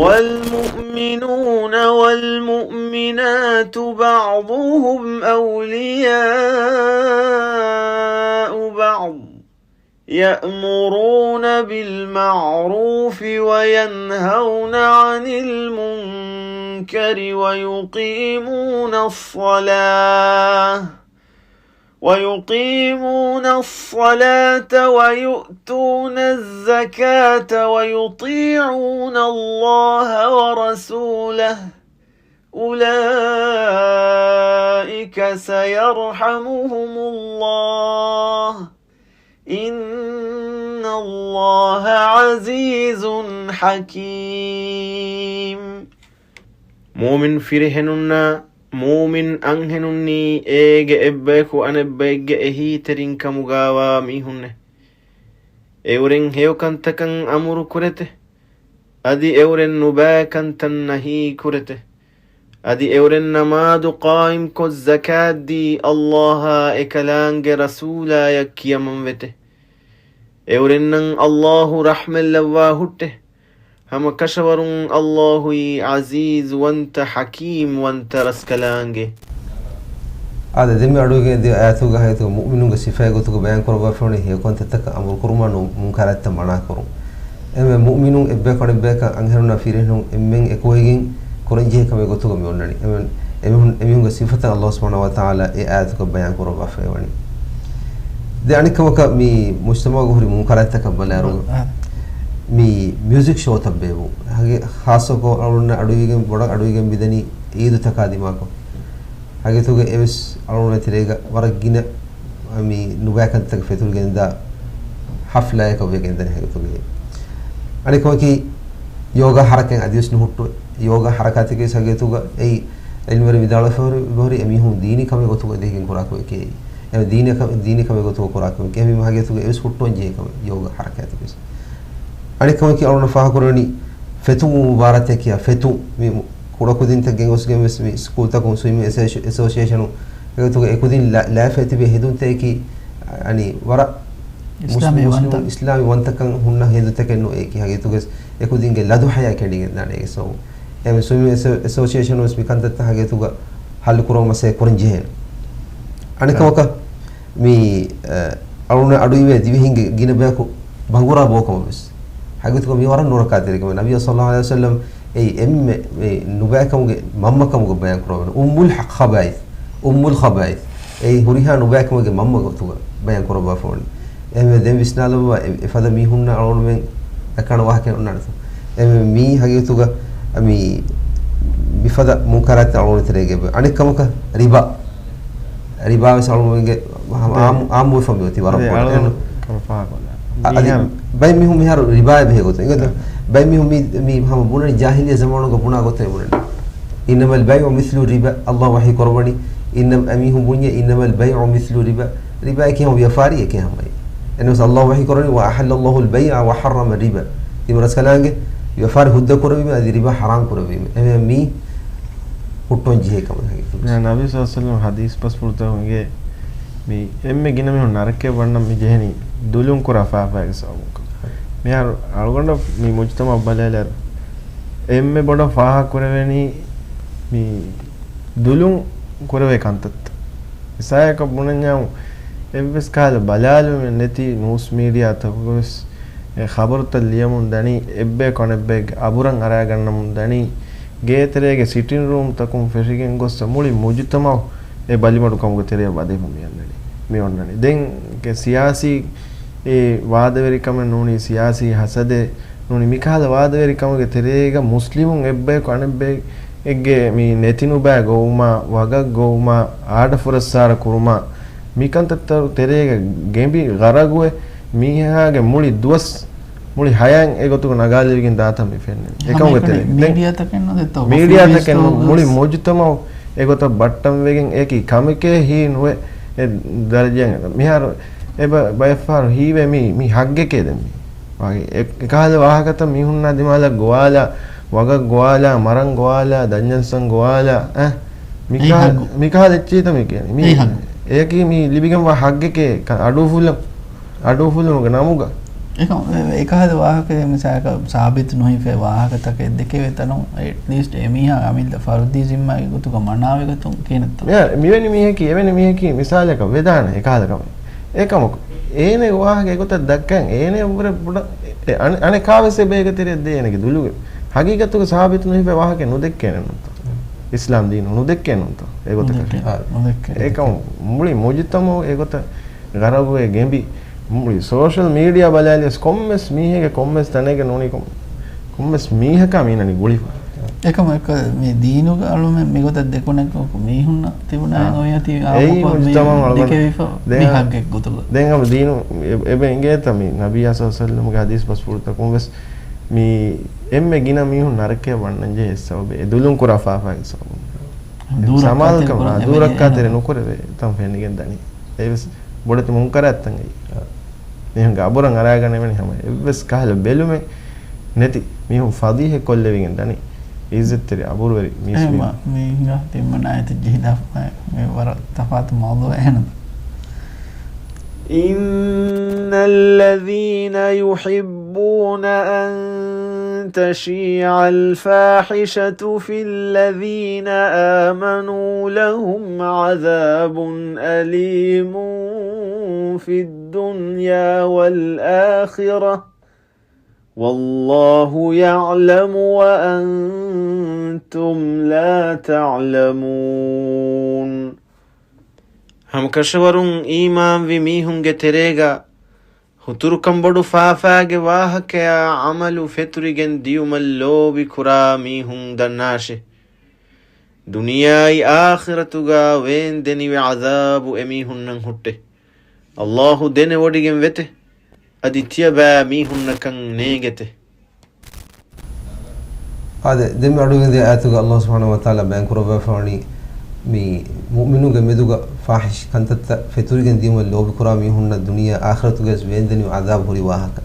والمؤمنون والمؤمنات بعضهم أولياء بعض يأمرون بالمعروف وينهون عن المنكر ويقيمون الصلاة ويقيمون الصلاة ويؤتون الزكاة ويطيعون الله ورسوله أولئك سيرحمهم الله إن الله عزيز حكيم. މުއުމިން ފިރިހެނުންނާ މުއުމިން އަންހެނުންނީ އޭގެ އެއްބަޔަކު އަނެއްބައެއްގެ އެހީތެރިން ކަމުގާވާ މީހުންނޭ. އެއުރެން ހެޔޮކަންތަކަށް އަމުރު ކުރެތެ. އަދި އެއުރެން ނުބައިކަންތައް ނަހީ ކުރެތެ. އަދި އެއުރެން ނަމާދު ޤާއިމްކޮށް ޒަކާތްދީ ﷲ އާ އެކަލާނގެ ރަސޫލާޔަށް ކިޔަމަންވެތެ. އެއުރެންނަށް ﷲ ރަޙްމަތްލައްވާ ހުއްޓެ. ހަމަ ކަށަވަރުން ﷲ އީ ޢަޒީޒުވަންތަ ޙަކީމްވަންތަ ރަސްކަލާނގެ. އާދެ، ދެންމެ އަޑުއިގެން ދިޔަ އާޔަތުގަ ހަގީގަތުގަ މުއުމިނުންގެ ސިފައެއް ގޮތުގަ ބަޔާން ކުރައްވާފަވަނީ ހެޔޮކަންތައްތަކަށް އަމުރު ކުރުމާ ނު-، މުންކަރާތްތައް މަނާ ކުރުން. އެންމެ މުއުމިނުން އެއްބަޔަކު އަނެއްބަޔަކަށް އަންހެނުންނާ ފިރިހެނުން އެންމެން އެކުވެގެން ކުރަންޖެހޭ ކަމެއް ގޮތުގަ މި އޮންނަނީ. އެމެން-، އެމީހުން-، އެމީހުންގެ ސިފަތައް ﷲ ސުބްޙާނަހޫ ވަތަޢާލާ އެ އާޔަތުގަ ބަޔާން ކުރައްވާފައި ވަނީ. ދެން އަނެއްކަމަކަށް މި މުޖްތަމަޢުގަ ހުރި މުންކަރާތްތަކަށް ބަލާއިރު، އާ. މި މިއުޒިކް ޝޯތައް ބޭއްވުން. ހަގީ-، ޚާއްޞަކޮށް އަޅުގަނޑު އަޑުއިވިގެން، ބޮޑަށް އަޑުއިވިގެން މިދަނީ އީދުތަކާ ދިމާކޮށް. ހަގީގަތުގަ އެވެސް އަޅުގަނޑު ތެރޭގަ ވަރަށް ގިނަ މި ނުބައިކަންތަކަށް ފެތުރިގެންދާ ހަފްލާއަކަށް ވެގެންދަނީ ހަގީގަތުގައި. އަނެއްކަމަކީ، ޔޯގާ ހަރަކާތް އަދިވެސް ނުހުއްޓުވޭ. ޔޯގާ ހަރަކާތަކީ ވެސް ހަގީގަތުގަ އެއީ ޢިލްމުވެރިން ވިދާޅުވެފަ ހުރި އެމީހުން ދީނީ ކަމެއް ގޮތުގަ ދެކިގެން ކުރާ ކަމެކޭ. އެ ދީނީ ކަ-، ދީނީ ކަމެއް ގޮތުގަ ކުރާ ކަމެކޭ. އެހެންވީމަ ހަގީގަތުގަ އެވެސް ހުއްޓުވަން ޖެހޭ ކަމެއް ޔޯގާ ހަރަކާތަކީ ވެސް. އަނެއްކަމަކީ އަޅުގަނޑު ފާހަގަކުރަނީ ފެތުމު މުބާރާތެއް ކިޔާ ފެތުން. މި ކުޑަކުދިންތައް ގެންގޮސްގެން ވެސް މި ސްކޫލްތަކުން ސްވިމިން އެސޯސި-، އެސޯސިއޭޝަނުން އެގޮތުގަ އެކުދިން ލަ-، ލައިފައި ތިބި ހެދުންތަކަކީ، އަނި ވަރަށް މުސް-، އިސްލާމީ މުސްލިމު ވަންތަ. އިސްލާމީ ވަންތަކަން ހުންނަ ހެދުތަކެއް ނޫން. އެކި ހަގީގަތުގަ އެކުދިންގެ ލަދު ޙަޔާ ކެނޑިގެން ދާނެ އެ ސަބަބުން. އެ ސްވިމިން އެސޯ-، އެސޯސިއޭޝަނުން ވެސް މިކަންތައްތައް ހަގީގަތުގަ ހައްލު ކުރުމަށް މަސައްކަތް ކުރަން ޖެހޭނެ. އަނެއްކަމަކަށް، މި، އަ، އަޅުގަނޑު އަޑުއިވޭ ދިވެހިންގެ ގިނަ ބަޔަކު ބަނގުރާ ބޯކަމަށް ވެސް. ހަގީގަތުގަ މި ވަރަށް ނުރައްކާތެރި ކަމެއް. ނަބިއްޔާ ޞައްލައްލާހު ޢަލައިހި ވަސައްލަމް އެއީ އެންމެ މި ނުބައިކަމުގެ މަންމަކަމުގެ ބަޔާން ކުރައްވަނީ. އުއްމުލް ޚަބާއިސް، އުއްމުލް ޚަބާއިސް. އެއީ ހުރިހާ ނުބައިކަމުގެ މަންމަ ގޮތުގަ ބަޔާން ކުރައްވާފަ ވަނީ. އެހެންވެ ދެން ވިސްނާލައްވާ އެ-، އެފަދަ މީހުންނަށް އަޅުގަނޑުމެން ދައްކާނެ ވާހަކައެއް އޮންނާނެތޯ. އެ މީ ހަގީގަތުގަ މި މިފަދަ މުންކަރާތް އަޅުގަނޑު ތެރޭގަ އެބަ. އަނެއް ކަމަކަށް ރިބާ. ރިބާ ވެސް އަޅުގަނޑުމެންގެ ހަމަ އާއްމު، އާއްމުވެފަ މިއޮތީ ވަރަށް ބޮޑަށް. އެހެން އަ-، އަދި ބައެއް މީހުން މިހާރު ރިބާއޭ ބެހޭ ގޮތުން. އިނގޭތޯ؟ ބައެއް މީހުން މި، މި ހަމަ ބުނަނީ ޖާހިލިއްޔަ ޒަމާނުގަ ބުނާ ގޮތެއް ބުނަނީ. إنما البيع مثل الربا. ﷲ ވަޙީ ކުރައްވަނީ. އިންނަ، އެމީހުން ބުންޏޭ إنما البيع مثل الربا. ރިބާއަކީ ހަމަ ވިޔަފާރިއެކޭ ހަމައި. އެންވެސް ﷲ ވަޙީ ކުރަނީ وأحل الله البيع وحرم الربا. ތިމަރަސްކަލާނގެ ވިޔަފާރި ހުއްދަ ކުރެވީމަ އަދި ރިބާ ޙަރާމް ކުރެވީމަ. އެހެން މީ ހުއްޓުވަން ޖެހޭ ކަމަށް ހަގީގަތުގައި. ނަބީ ޞައްލަﷲު ޢަލައިހި ވަސައްލަމަ ޙަދީޘް ބަސްފުޅުތަކުން އެނގޭ، މި އެންމެ ގިނަ މީހުން ނަރަކަޔަށް ވަންނަން މި ޖެހެނީ ދުލުން ކުރާ ފާފައިގެ ސަބަބުން. މިހާރު އަޅުގަނޑަށް މި މުޖުތަމަޢަށް ބަލާލާއިރު، އެންމެ ބޮޑަށް ފާހަގަ ކުރެވެނީ މި ދުލުން ކުރެވޭ ކަންތައްތައް. މިސާލަކަށް ބުނަންޏާ، އެއްވެސް ކަހަލަ ބަލާލުމެއް ނެތި ނޫސް މީޑިއާތަކުގަވެސް އެ ޚަބަރުތައް ލިޔަމުން ދަނީ، އެއްބަޔަކު އަނެއްބަޔެއްގެ އަބުރަށް އަރާގަންނަމުން ދަނީ، ގޭތެރޭގެ ސިޓިން ރޫމްތަކުން ފެށިގެން ގޮއްސަ މުޅި މުޖުތަމަޢު އެ ބަލިމަޑުކަމުގެ ތެރެއަށް ވަދެފަ މި އަންނަނީ، މި އޮންނަނީ. ދެން އެ ސިޔާސީ އެ ވާދަވެރިކަމެއް ނޫނީ، ސިޔާސީ ހަސަދެއް ނޫނީ، މިކަހަލަ ވާދަވެރިކަމުގެ ތެރޭގަ މުސްލިމުން އެއްބަޔަކު އަނެއްބަޔެއްގެ މި ނެތިނުބައި ގޮވުމާ، ވަގަށް ގޮވުމާ، އާޑަ ފުރައްސާރަ ކުރުމާ، މިކަންތައްތައް ތެރޭގަ ގެނބި ޣަރަޟުވެ، މީހާގެ މުޅި ދުވަސް، މުޅި ހަޔާތް އެގޮތުގަ ނަގާލެވިގެން ދާތަން މި ފެންނަނީ. އެކަމުގެ ތެރޭ. ދެން މީޑިއާތަކެއް ނުދެއްތޯ؟ މީޑިއާތަކެއް ނޫން، މުޅި މުޖުތަމަޢު އެގޮތަށް ބައްޓަންވެގެން އެކި ކަމެކޭ ހީ ނުވެ އެ ދަރަޖައަށް. މިހާރު އެ ބަ-، ބައެއްފަހަރު ހީވޭ މީ، މީ ހައްގެކޭ ދެން މީ. ވާގި އެ-، އެކަހަލަ ވާހަކަތައް މީހުންނާ ދިމާލަށް ގޮވާލާ، ވަގަށް ގޮވާލާ، މަރަން ގޮވާލާ، ދަންޏަންސަން ގޮވާލާ، އަ، މިކަހަ-، މިކަހަލަ އެއްޗެހިތަ މި ކިޔަނީ. މީ އެއީ ހައްގު. އެއަކީ މީ ލިބިގެންވާ ހައްގެކޭ، ކަ-، އަޑުއުފުލު-، އަޑުއުފުލުމުގެ ނަމުގަ. އެކަމަ-، އެ-، އެކަހަލަ ވާހަކައެއް މިސާލަކަށް ސާބިތު ނުހިފޭ ވާހަކަތަކެއް ދެކެވޭ ތަނުން، އެޓްލީސްޓް އެމީހާ އަމިއްލަ ފަރުދީ ޒިންމާގެ ގޮތުގަ މަނާވެގަތުން ކިހިނެއްތޯ؟ މި-، މިވެނި މީހަކީ، އެވެނި މީހަކީ މިސާލަކަށް ވެދާނެ އެކަހަލަ ކަމެއް. އެކަމަކު، އޭނަގެ ވާހަކަ އެގޮތަށް ދައްކަން، އޭނަ ވުރެ ބުޑަ-، އެ-، އަނެ-، އަނެކާވެސް އެބޭގެ ތެރެއަށް ދޭ އޭނަގެ ދުލުގެ. ހަގީގަތުގަ ސާބިތު ނުހިފޭ ވާހަކަ ނުދެއްކޭނެ ނޫންތޯ؟ އިސްލާމް ދީނު ނުދެއްކޭ ނޫންތޯ؟ އެގޮތަކަށް. ނުދެއްކޭ. އާ، ނުދެއްކޭ. އެކަމު މުޅި މުޖުތަމަޢު އެގޮތަށް ޣަރަޟުވެ ގެނބި، މުޅި ސޯޝަލް މީޑިއާ ބަލާލިޔަސް ކޮންމެސް މީހެއްގެ ކޮންމެސް ތަނެއްގެ ނޫނީ ކޮން-، ކޮންމެސް މީހަކާ މީނަނީ ގުޅިފަ. އެކަމަކު މި ދީނުގަ އަޅުމެން މިގޮތަށް ދެކުނެއްކޮ މީހުންނަށް ތިބުނާ އާ. އޮޔަތި އެއީ އާއްމުކޮށް މި މުޖްތަމަޢު އަޅުގަނޑު ދެކެވިފަ ދެ-، މި ހައްގެއް ގޮތުގަ. ދެން ހަމަ ދީނު އެ-، އެބަ އިނގޭތަ މި ނަބިއްޔާ ޞައްލަﷲު ޢަލައިހި ވަސައްލަމްގެ ޙަދީޘް ބަސްފުޅުތަކުން ވެސް މި އެންމެ ގިނަ މީހުން ނަރަކަޔަށް ވަންނަންޖެހޭ އެއް ސަބަބެއް އެ ދުލުން ކުރާ ފާފައިގެ ސަބަބުން. ދޫރައްކާތެރި ސަމާލުކަން، ނުކުރެވޭ އެއް ދޫރައްކާތެރި ނުކުރެވޭ ތަން ފެނިގެން ދަނީ. އެވެސް ބޮޑެތި މުންކަރާތްތައް އެއީ. މީހުންގެ އަބުރަށް އަރާގަނެވެނި ހަމަ އެއްވެސް ކަހަލަ ބެލުމެއް ނެތި މީހުން ފަޟީޙަތް ކޮށްލެވިގެން ދަނީ. އިއްޒަތްތެރި އަބުރުވެރި މީސްމީހުން. މީހުންގެ ތިން މަނާޔަތެއް ޖެހިލާފަ މި ވަރަށް ތަފާތު މައުޟޫޢެއް ހެން. إن الذين يحبون أن تشيع الفاحشة في الذين آمنوا لهم عذاب أليم في الدنيا والآخرة والله يعلم وأنتم لا تعلمون. ހަމަކަށަވަރުން އީމާންވި މީހުންގެ ތެރޭގަ ހުތުރުކަން ބޮޑު ފާފާގެ ވާހަކަޔާ ޢަމަލު ފެތުރިގެން ދިޔުމަށް ލޯބި ކުރާ މީހުން ދަންނާށެ. ދުނިޔާއި އާޚިރަތުގަ ވޭންދެނިވި ޢަޛާބު އެމީހުންނަށް ހުއްޓޭ. ﷲ ދެނެވޮޑިގެން ވެތެ. އަދި ތިޔަބައިމީހުންނަކަށް ނޭނގެތެ. އާދެ، ދެންމެ އަޑުއިވެދޭ އާޔަތުގަ ﷲ ސުބްޙާނަހޫ ވަތަޢާލާ ބަޔާން ކުރައްވާފަވަނީ މި މުއުމިނުންގެ މެދުގަ ފާޙިޝް ކަންތައްތައް ފެތުރިގެން ދިޔުމަށް ލޯބިކުރާ މީހުންނަށް ދުނިޔެ އާޚިރަތުގައިވެސް ވޭންދެނިވި ޢަޛާބު ހުރި ވާހަކަ.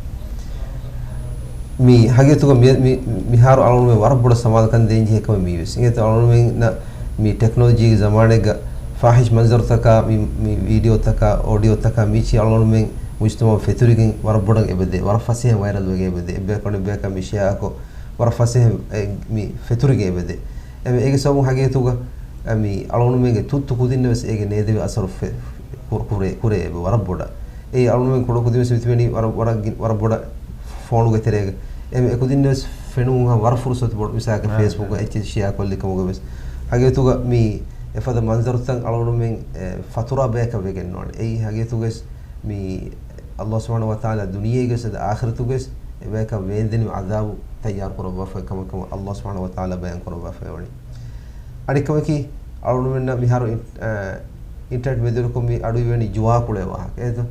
މި ހަގީގަތުގަ މި، މި، މިހާރު އަޅުގަނޑުމެން ވަރަށް ބޮޑަށް ސަމާލުކަން ދޭންޖެހޭ ކަމެއް މީވެސް. އިނގޭތޯ އަޅުގަނޑުމެންނަށް މި ޓެކްނޮލޮޖީގެ ޒަމާނެއްގަ ފާޙިޝް މަންޒަރުތަކާ، މި، މި ވީޑިއޯތަކާ، އޯޑިއޯތަކާ މީޗި އަޅުގަނޑުމެން މުޖްތަމަޢު ފެތުރިގެން ވަރަށް ބޮޑަށް އެބަދޭ. ވަރަށް ފަސޭހަ ވައިރަލް ވެގެން އެބަދޭ. އެއްބަޔަކު އަނެއްބަޔަކާ މި ޝެއާކޮށް ވަރަށް ފަސޭހަ އެ، މި ފެތުރިގެން އެބަދޭ. އެމެ އޭގެ ސަބަބުން ހަގީގަތުގަ، އެ، މި އަޅުގަނޑުމެންގެ ތުއްތު ކުދިންނަށް ވެސް އޭގެ ނޭދެވޭ އަސަރު ފެ-، ކު-، ކުރޭ، ކުރޭ އެބަ ވަރަށް ބޮޑަށް. އެއީ އަޅުގަނޑުމެން ކުޑަ ކުދިން ވެސް މިތިބެނީ ވަރަށް، ވަރަށް ގި-، ވަރަށް ބޮޑަށް ފޯނުގެ ތެރޭގަ. އެމެ އެ ކުދިންނަށް ވެސް ފެނުމުން ވަރަށް ފުރުސަތު ބޮޑު މިސާލަކަށް އާ. ފޭސްބުކް އެއްޗެއް ޝެއާ ކޮށްލި ކަމުގަ ވެސް. ހަގީގަތުގަ މި އެފަދަ މަންޒަރުތައް އަޅުގަނޑުމެން، އެ، ފަތުރާ ބަޔަކަށް ވެގެން ނޯންނާނެ. އެއީ ހަގީގަތުގަ ވެސް މި ﷲ ސުބްޙާނަހޫ ވަތަޢާލާ ދުނިޔޭގަ ވެސް އަދި އާޚިރަތުގަ ވެސް އެބަޔަކަށް ވޭންދެނިވި ޢަޛާބު ތައްޔާރު ކުރައްވާފައި ކަމަށް ކަމަށް ﷲ ސުބްޙާނަހޫ ވަތަޢާލާ ބަޔާން ކުރައްވާފައި ވަނީ. އަނެއްކަމަކީ، އަޅުގަނޑުމެންނަށް މިހާރު އިން-، އަ، އިންޓަރނެޓް މެދުވެރިކޮށް މި އަޑުއިވެނީ ޖުވާ ކުޅޭ ވާހަކަ. އެހެންތޯ؟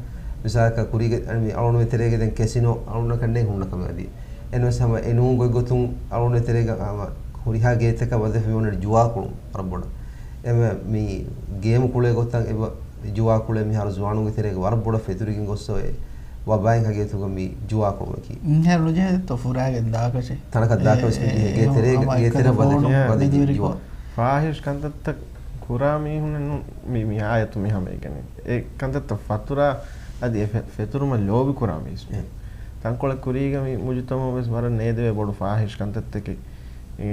މިސާލަކަށް ކުރީގެ، އަ، މި އަޅުގަނޑުމެން ތެރޭގަ ދެން ކެސިނޯ އަޅުގަނޑަކަށް ނޭނގެ ހުންނަ ކަމެއް އަދި. އެހެންވެސް ހަމަ އެ ނޫން ގޮތްގޮތުން އަޅުގަނޑުމެން ތެރޭގަ ހަމަ ހުރިހާ ގޭތަކަށް ވަދެފަ މި އޮންނަނީ ޖުވާ ކުޅުން ވަރަށް ބޮޑަށް. އެމެ މި ގޭމް ކުޅޭ ގޮތަށް އެބަ ޖުވާ ކުޅޭ މިހާރު ޒުވާނުންގެ ތެރޭގަ ވަރަށް ބޮޑަށް ފެތުރިގެން ގޮއްސަ އޮތް ވަބާއެއް ހަގީގަތުގަ މި ޖުވާ ކުޅުމަކީ. މިހާރު ނުޖެހޭތޯ ފުރާގެން ދާކަށެއް. ތަނަކަށް ދާކަށް ވެސް ނުޖެހޭ. ގޭ ތެރޭގަ، ގޭ ތެރެއަށް ވަދެ، ވަދެ ޖުވާ. ފާހިޝް ކަންތައްތައް ކުރާ މީހުންނެއް ނޫން މި، މި އާޔަތު މި ހަމައެކަނި. އެ ކަންތައްތައް ފަތުރާ އަދި އެ ފެ-، ފެތުރުމަށް ލޯބި ކުރާ މީސް. އެ. ތަންކޮޅެއް ކުރީގަ މި މުޖުތަމައު ވެސް ވަރަށް ނޭދެވޭ ބޮޑު ފާހިޝް ކަންތައްތަކެއް، އެ،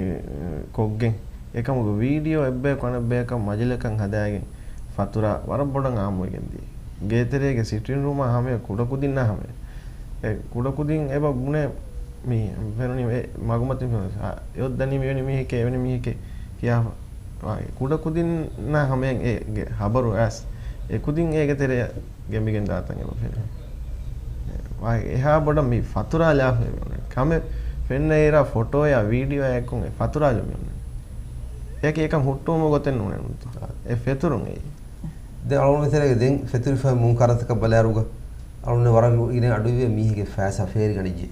ކޮށްގެން. އެކަމުގަ ވީޑިއޯ އެއްބަޔަކު އަނެއްބަޔަކަށް މަޖިލަކަށް ހަދާގެން ފަތުރާ ވަރަށް ބޮޑަށް އާއްމުވެގެން ދިޔަ. ގޭތެރޭގެ ސިޓިން ރޫމާ ހަމަޔަށް ކުޑަކުދިންނާ ހަމަޔަށް. އެ ކުޑަކުދިން އެބަ ބުނޭ މީ ފެނުނީ އެ މަގުމަތިން ފެނުނީ. އާ، އެއޮއްދަނީ މިވެނި މީހެކޭ، އެވެނި މީހެކޭ ކިޔާފަ. އާ، ކުޑަކުދިންނާ ހަމަޔަށް އޭގެ ހަބަރު އައިސް، އެ ކުދިން އޭގެ ތެރެޔަށް ގެނބިގެން ދާތަން އެބަ ފެނޭ. އާ، އެހާ ބޮޑަށް މި ފަތުރާލާފަ އެބަ ކަމެއް ފެންނައިރާ ފޮޓޯޔާ ވީޑިއޯއާ އެއްކޮށް އެ ފަތުރާލުމެއް އޮންނަނީ. އެކި އެކަން ހުއްޓުވުމުގެ ގޮތެއް ނޫނޭ ނޫންތޯ؟ އެ ފެތުރުން އެއީ. ދެން އަޅުގަނޑު މިތެރޭގަ ދެން ފެތުރިފައި މުންކަރަތަކަށް ބަލާއިރުގަ އަޅުގަނޑު ވަރަށް ގިނަ އަޑުއިވޭ މީހެއްގެ ފައިސާ ފޭރިގަނެއްޖެ.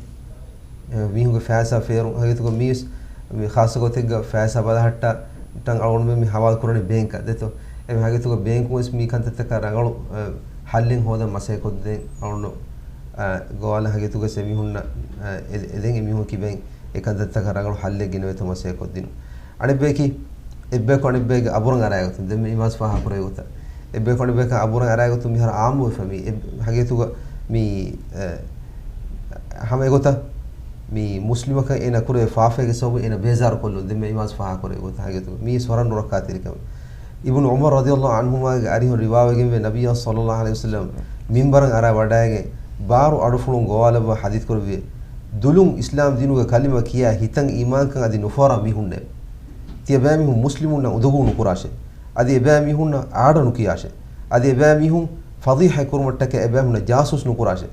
އެ މީހުންގެ ފައިސާ ފޭރުން ހަގީގަތުގަ މީސް މި ޚާއްޞަ ގޮތެއްގަ ފައިސާ ބަލަހައްޓަން އަޅުގަނޑުމެން މި ހަވާލު ކުރަނީ ބޭންކަށް ދެތޯ. އެ ހަގީގަތުގަ ބޭންކުން ވެސް މި ކަންތައްތަކަށް ރަނގަޅު، އެ، ހައްލެއް ހޯދަން މަސައްކަތް ކޮށްދޭން އަޅުގަނޑު، އެ، ގޮވާލަން ހަގީގަތުގަ ވެސް އެމީހުންނަށް، އެ، އެ، ދެން އެމީހުން ކިބައިން އެ ކަންތައްތަކަށް ރަނގަޅު ހައްލެއް ގެނެވޭތޯ މަސައްކަތް ކޮށްދިނުން. އަނެއްބަޔަކީ، އެއްބަޔަކު އަނެއްބައެއްގެ އަބުރަށް އަރާގަތުން. ދެން މި އިމާމް ފާހަގަކުރެއްވި ގޮތަށް، އެއްބަޔަކު އަނެއްބަޔަކަށް އަބުރަށް އަރާގަތުން މިހާރު އާއްމުވެފަ މީ. އެ ހަގީގަތުގަ މީ، އެ، ހަމަ އެގޮތަށް މި މުސްލިމަކަށް އޭނަ ކުރެވޭ ފާފައިގެ ސަބަބުން އޭނަ ބޭޒާރު ކޮށްލުން. ދެން މި އިމާމް ފާހަގަކުރެއްވި ގޮތަށް ހަގީގަތުގަ މީ ވަރަށް ނުރައްކާތެރި ކަމެއް. އިބްނު ޢުމަރު ރަޟިޔަﷲ ޢަންހުމާގެ އަރިހުން ރިވާވެގެންވޭ، ނަބިއްޔާ ޞައްލަﷲ ޢަލައިހި ވަސައްލަމް މިންބަރަށް އަރާ ވަޑައިގެން ބާރު އަޑުފުޅުން ގޮވާލައްވާ ޙަދީޘް ކުރެއްވި، ދުލުން އިސްލާމް ދީނުގެ ކަލިމަ ކިޔާ ހިތަށް އީމާންކަން އަދި ނުފޯރާ މީހުންނޭ. ތިޔަބައިމީހުން މުސްލިމުންނަށް އުނދަގޫ ނުކުރާށޭ. އަދި އެބައިމީހުންނަށް އާޑަ ނުކިޔާށޭ. އަދި އެބައިމީހުން ފަޟީޙަތް ކުރުމަށްޓަކައި އެބައިމީހުންނަށް ޖާސޫސް ނުކުރާށޭ.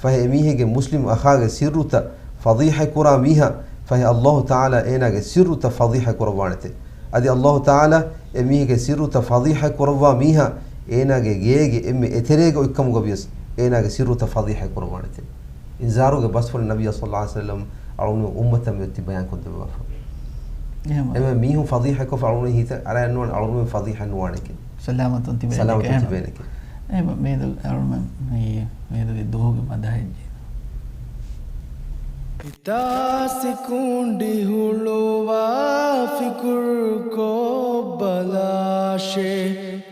ފަހެ އެމީހެއްގެ މުސްލިމް އަޚާގެ ސިއްރުތައް ފަޟީޙަތް ކުރާ މީހާ، ފަހެ ﷲ ތަޢާލާ އޭނާގެ ސިއްރުތައް ފަޟީޙަތް ކުރައްވާނެތެ. އަދި ﷲ ތަޢާލާ އެމީހެއްގެ ސިއްރުތައް ފަޟީޙަތް ކުރައްވާ މީހާ، އޭނާގެ ގޭގެ އެންމެ އެތެރޭގަ އޮތްކަމުގަ ވިޔަސް އޭނާގެ ސިއްރުތައް ފަޟީޙަތް ކުރައްވާނެތެ. އިންޒާރުގެ ބަސްފުޅެއް ނަބިއްޔާ ޞައްލަﷲ ޢަލައިހި ވަސައްލަމް އަޅުގަނޑު އުއްމަތަށް މިއޮތީ ބަޔާން ކޮށްދެއްވާފަ. އެހެންވީމަ، އެހެންވީމަ މީހުން ފަޟީޙަތްކޮށްފަ އަޅުގަނޑު ހިތަށް އަރާ ނުވާނެ، އަޅުގަނޑު ފަޟީޙަތް ނުވާނެކެ. ސަލާމަތުން ތިބޭނެކެ. ސަލާމަތުން އެހެންވީމަ. ތިބޭނެކެ. އެހެންވީމަ މިއަދު އަޅުގަނޑު މި، މިއަދުގެ ދުވަހުގެ މަދަޙައެއް ޖެހި. ހިތާ ސިކުނޑި ހުޅުވާ ފިކުރުކޮށް ބަލާށޭ.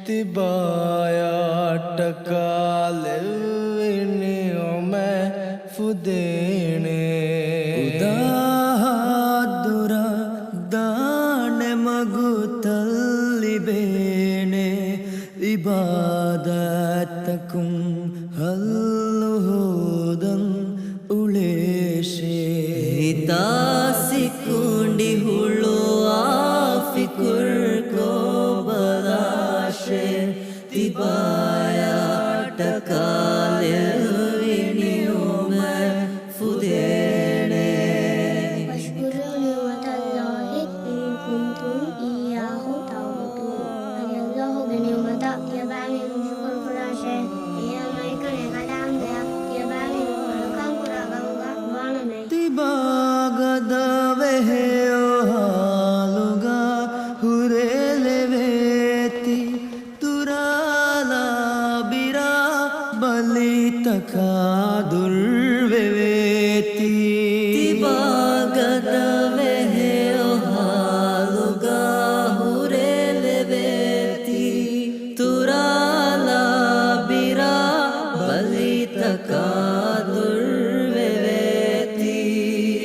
ތިބާޔަށްޓަކާ ލެއްވި ނިޢުމަތް ފުދޭނެ. އުދާހާ ދުރަށް ދާނެ މަގުތައް ލިބޭނެ. ޢިބާދަތްތަކުން ހައްލު ހޯދަން އުޅޭށޭ. ހިތާ ސިކުނޑި ހުޅުވާ ފިކުރުކޮށް ބަލާށޭ. ތިބާޔަށްޓަކާ ލެއްވި ނިޢުމަތް ފުދޭނެ. واشكروا نعمة الله إن كنتم إياه تعبدون. އަދި ﷲ ގެ ނިޢުމަތަށް ތިޔަބައިމީހުން ޝުކުރު ކުރާށޭ. އެހެންވީމަ އެކަނި ކަލާނގެއަށް ތިޔަބައިމީހުން އަޅުކަން ކުރާ ގައުމުގަ ނުވާނަމޭ. ތިބާގަދަ ވެހެޔޮ ހާލުގަ ހުރެލެވޭތީ. ތުރާލާ ބިރާ ބަލިތަކާ ދުރުވެވޭތީ. ތިބާގަދަ ވެހެޔޮ ހާލުގަ ހުރެލެވޭތީ. ތުރާލާ ބިރާ ބަލިތަކާ ދުރުވެވޭތީ.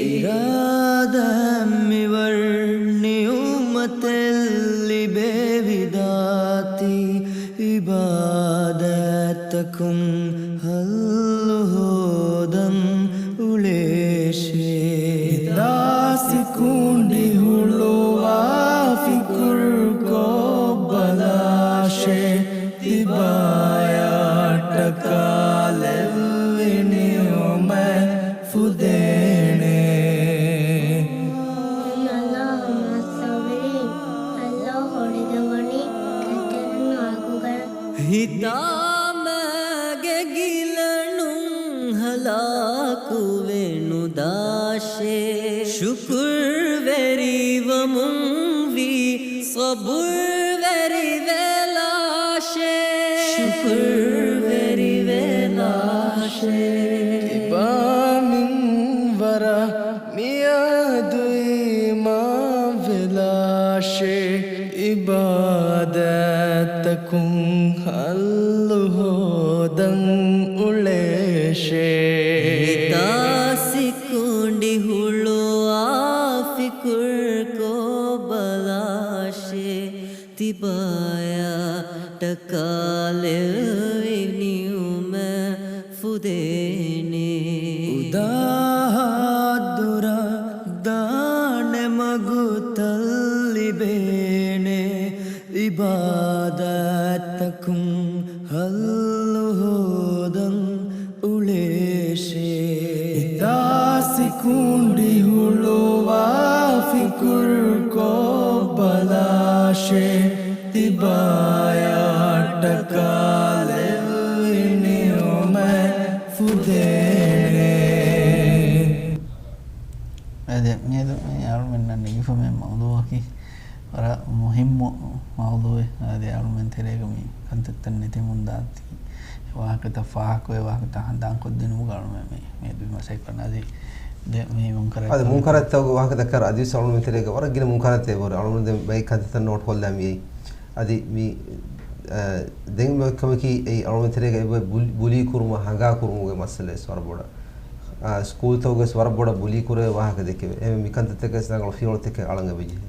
އިރާދަ މިވަރު ނިޢުމަތެއް ލިބެވިދާތީ. ޢިބާދަތްތަކުން ހައްލު ހޯދަން އުޅޭށޭ. ހިތާ ސިކުނޑި ހުޅުވާ ފިކުރުކޮށް ބަލާށޭ. ތިބާޔަށްޓަކާ ލެއްވި ނިޢުމަތް ފުދޭނެ. اللهم الصابرين. ﷲ ހޮޑިގަ ވަނީ ކައްޗަރެއް ނުވާ ކުކަރެއް. ހިތާމަގެ ގިލަނުން ހަލާކުވެ ނުދާށޭ. ޝުކުރުވެރިވަމުން ވީ ޞަބުރުވެރިވެލާށޭ. ޝުކުރުވެރިވެލާށޭ. ތިބާ މިންވަރަށް މިއަދު އީމާންވެލާށޭ. ޢިބާދަތްތަކުން ހައްލު ހޯދަން އުޅޭށޭ. ހިތާ ސިކުނޑި ހުޅުވާ ފިކުރުކޮށް ބަލާށޭ. ތިބާޔާ ޓަކާލެއްވި ނިޢުމަތް ފުދޭނެ. އުދާހާ ދުރަށް ދާނެ މަގުތައް ލިބޭނެ. ޢިބާދަތްތަކުން ހައްލު ހޯދަން އުޅޭށޭ. ހިތާ ސިކުނޑި ހުޅުވާ ފިކުރުކޮށް ބަލާށޭ. ތިބާޔާ ޓަކާލެއްވި ނިޢުމަތް ފުދޭނެ. އަދި މިއަދު މި އަޅުމެންނަށް ނެގިފަ މި މައުޟޫޢަކީ ވަރަށް މުހިއްމު މައުޟޫޢެއް. އަދި އަޅުމެން ތެރޭގަ މި ކަންތައްތައް ނެތިމުން ދާތީ ވާހަކަތައް ފާހަގަކޮށް، ވާހަކަތައް ހަނދާންކޮށްދިނުމުގަ އަޅުމެން މި މި މަސައްކަތް ކުރަން. އަދި ދެ މި މުންކަރާތް އަދި މުންކަރާތްތަކުގެ ވާހަކަ ދައްކާ އަދިވެސް އަޅުމެން ތެރޭގަ ވަރަށް ގިނަ މުންކަރާތްތައް އެބަހުރި. އަޅުމެން ދެން ބައެއް ކަންތައްތައް ނޯޓް ކޮށްލާ މިއީ. އަދި މި، އަ، ދެން މި ކަމަކީ އެއީ އަޅުމެން ތެރޭގަ އެބަ ބުލި، ބުލީ ކުރުމަށް ހަނގާ ކުރުމުގެ މައްސަލަ ވެސް ވަރަށް ބޮޑަށް. އާ، ސްކޫލްތަކުގަސް ވަރަށް ބޮޑަށް ބުލީ ކުރޭ ވާހަކަ ދެކެވޭ. އެހެން މި ކަންތައްތަކަސް ރަނގަޅު ފިޔަވަޅުތަކެއް އަޅަން އެބަޖެހޭ.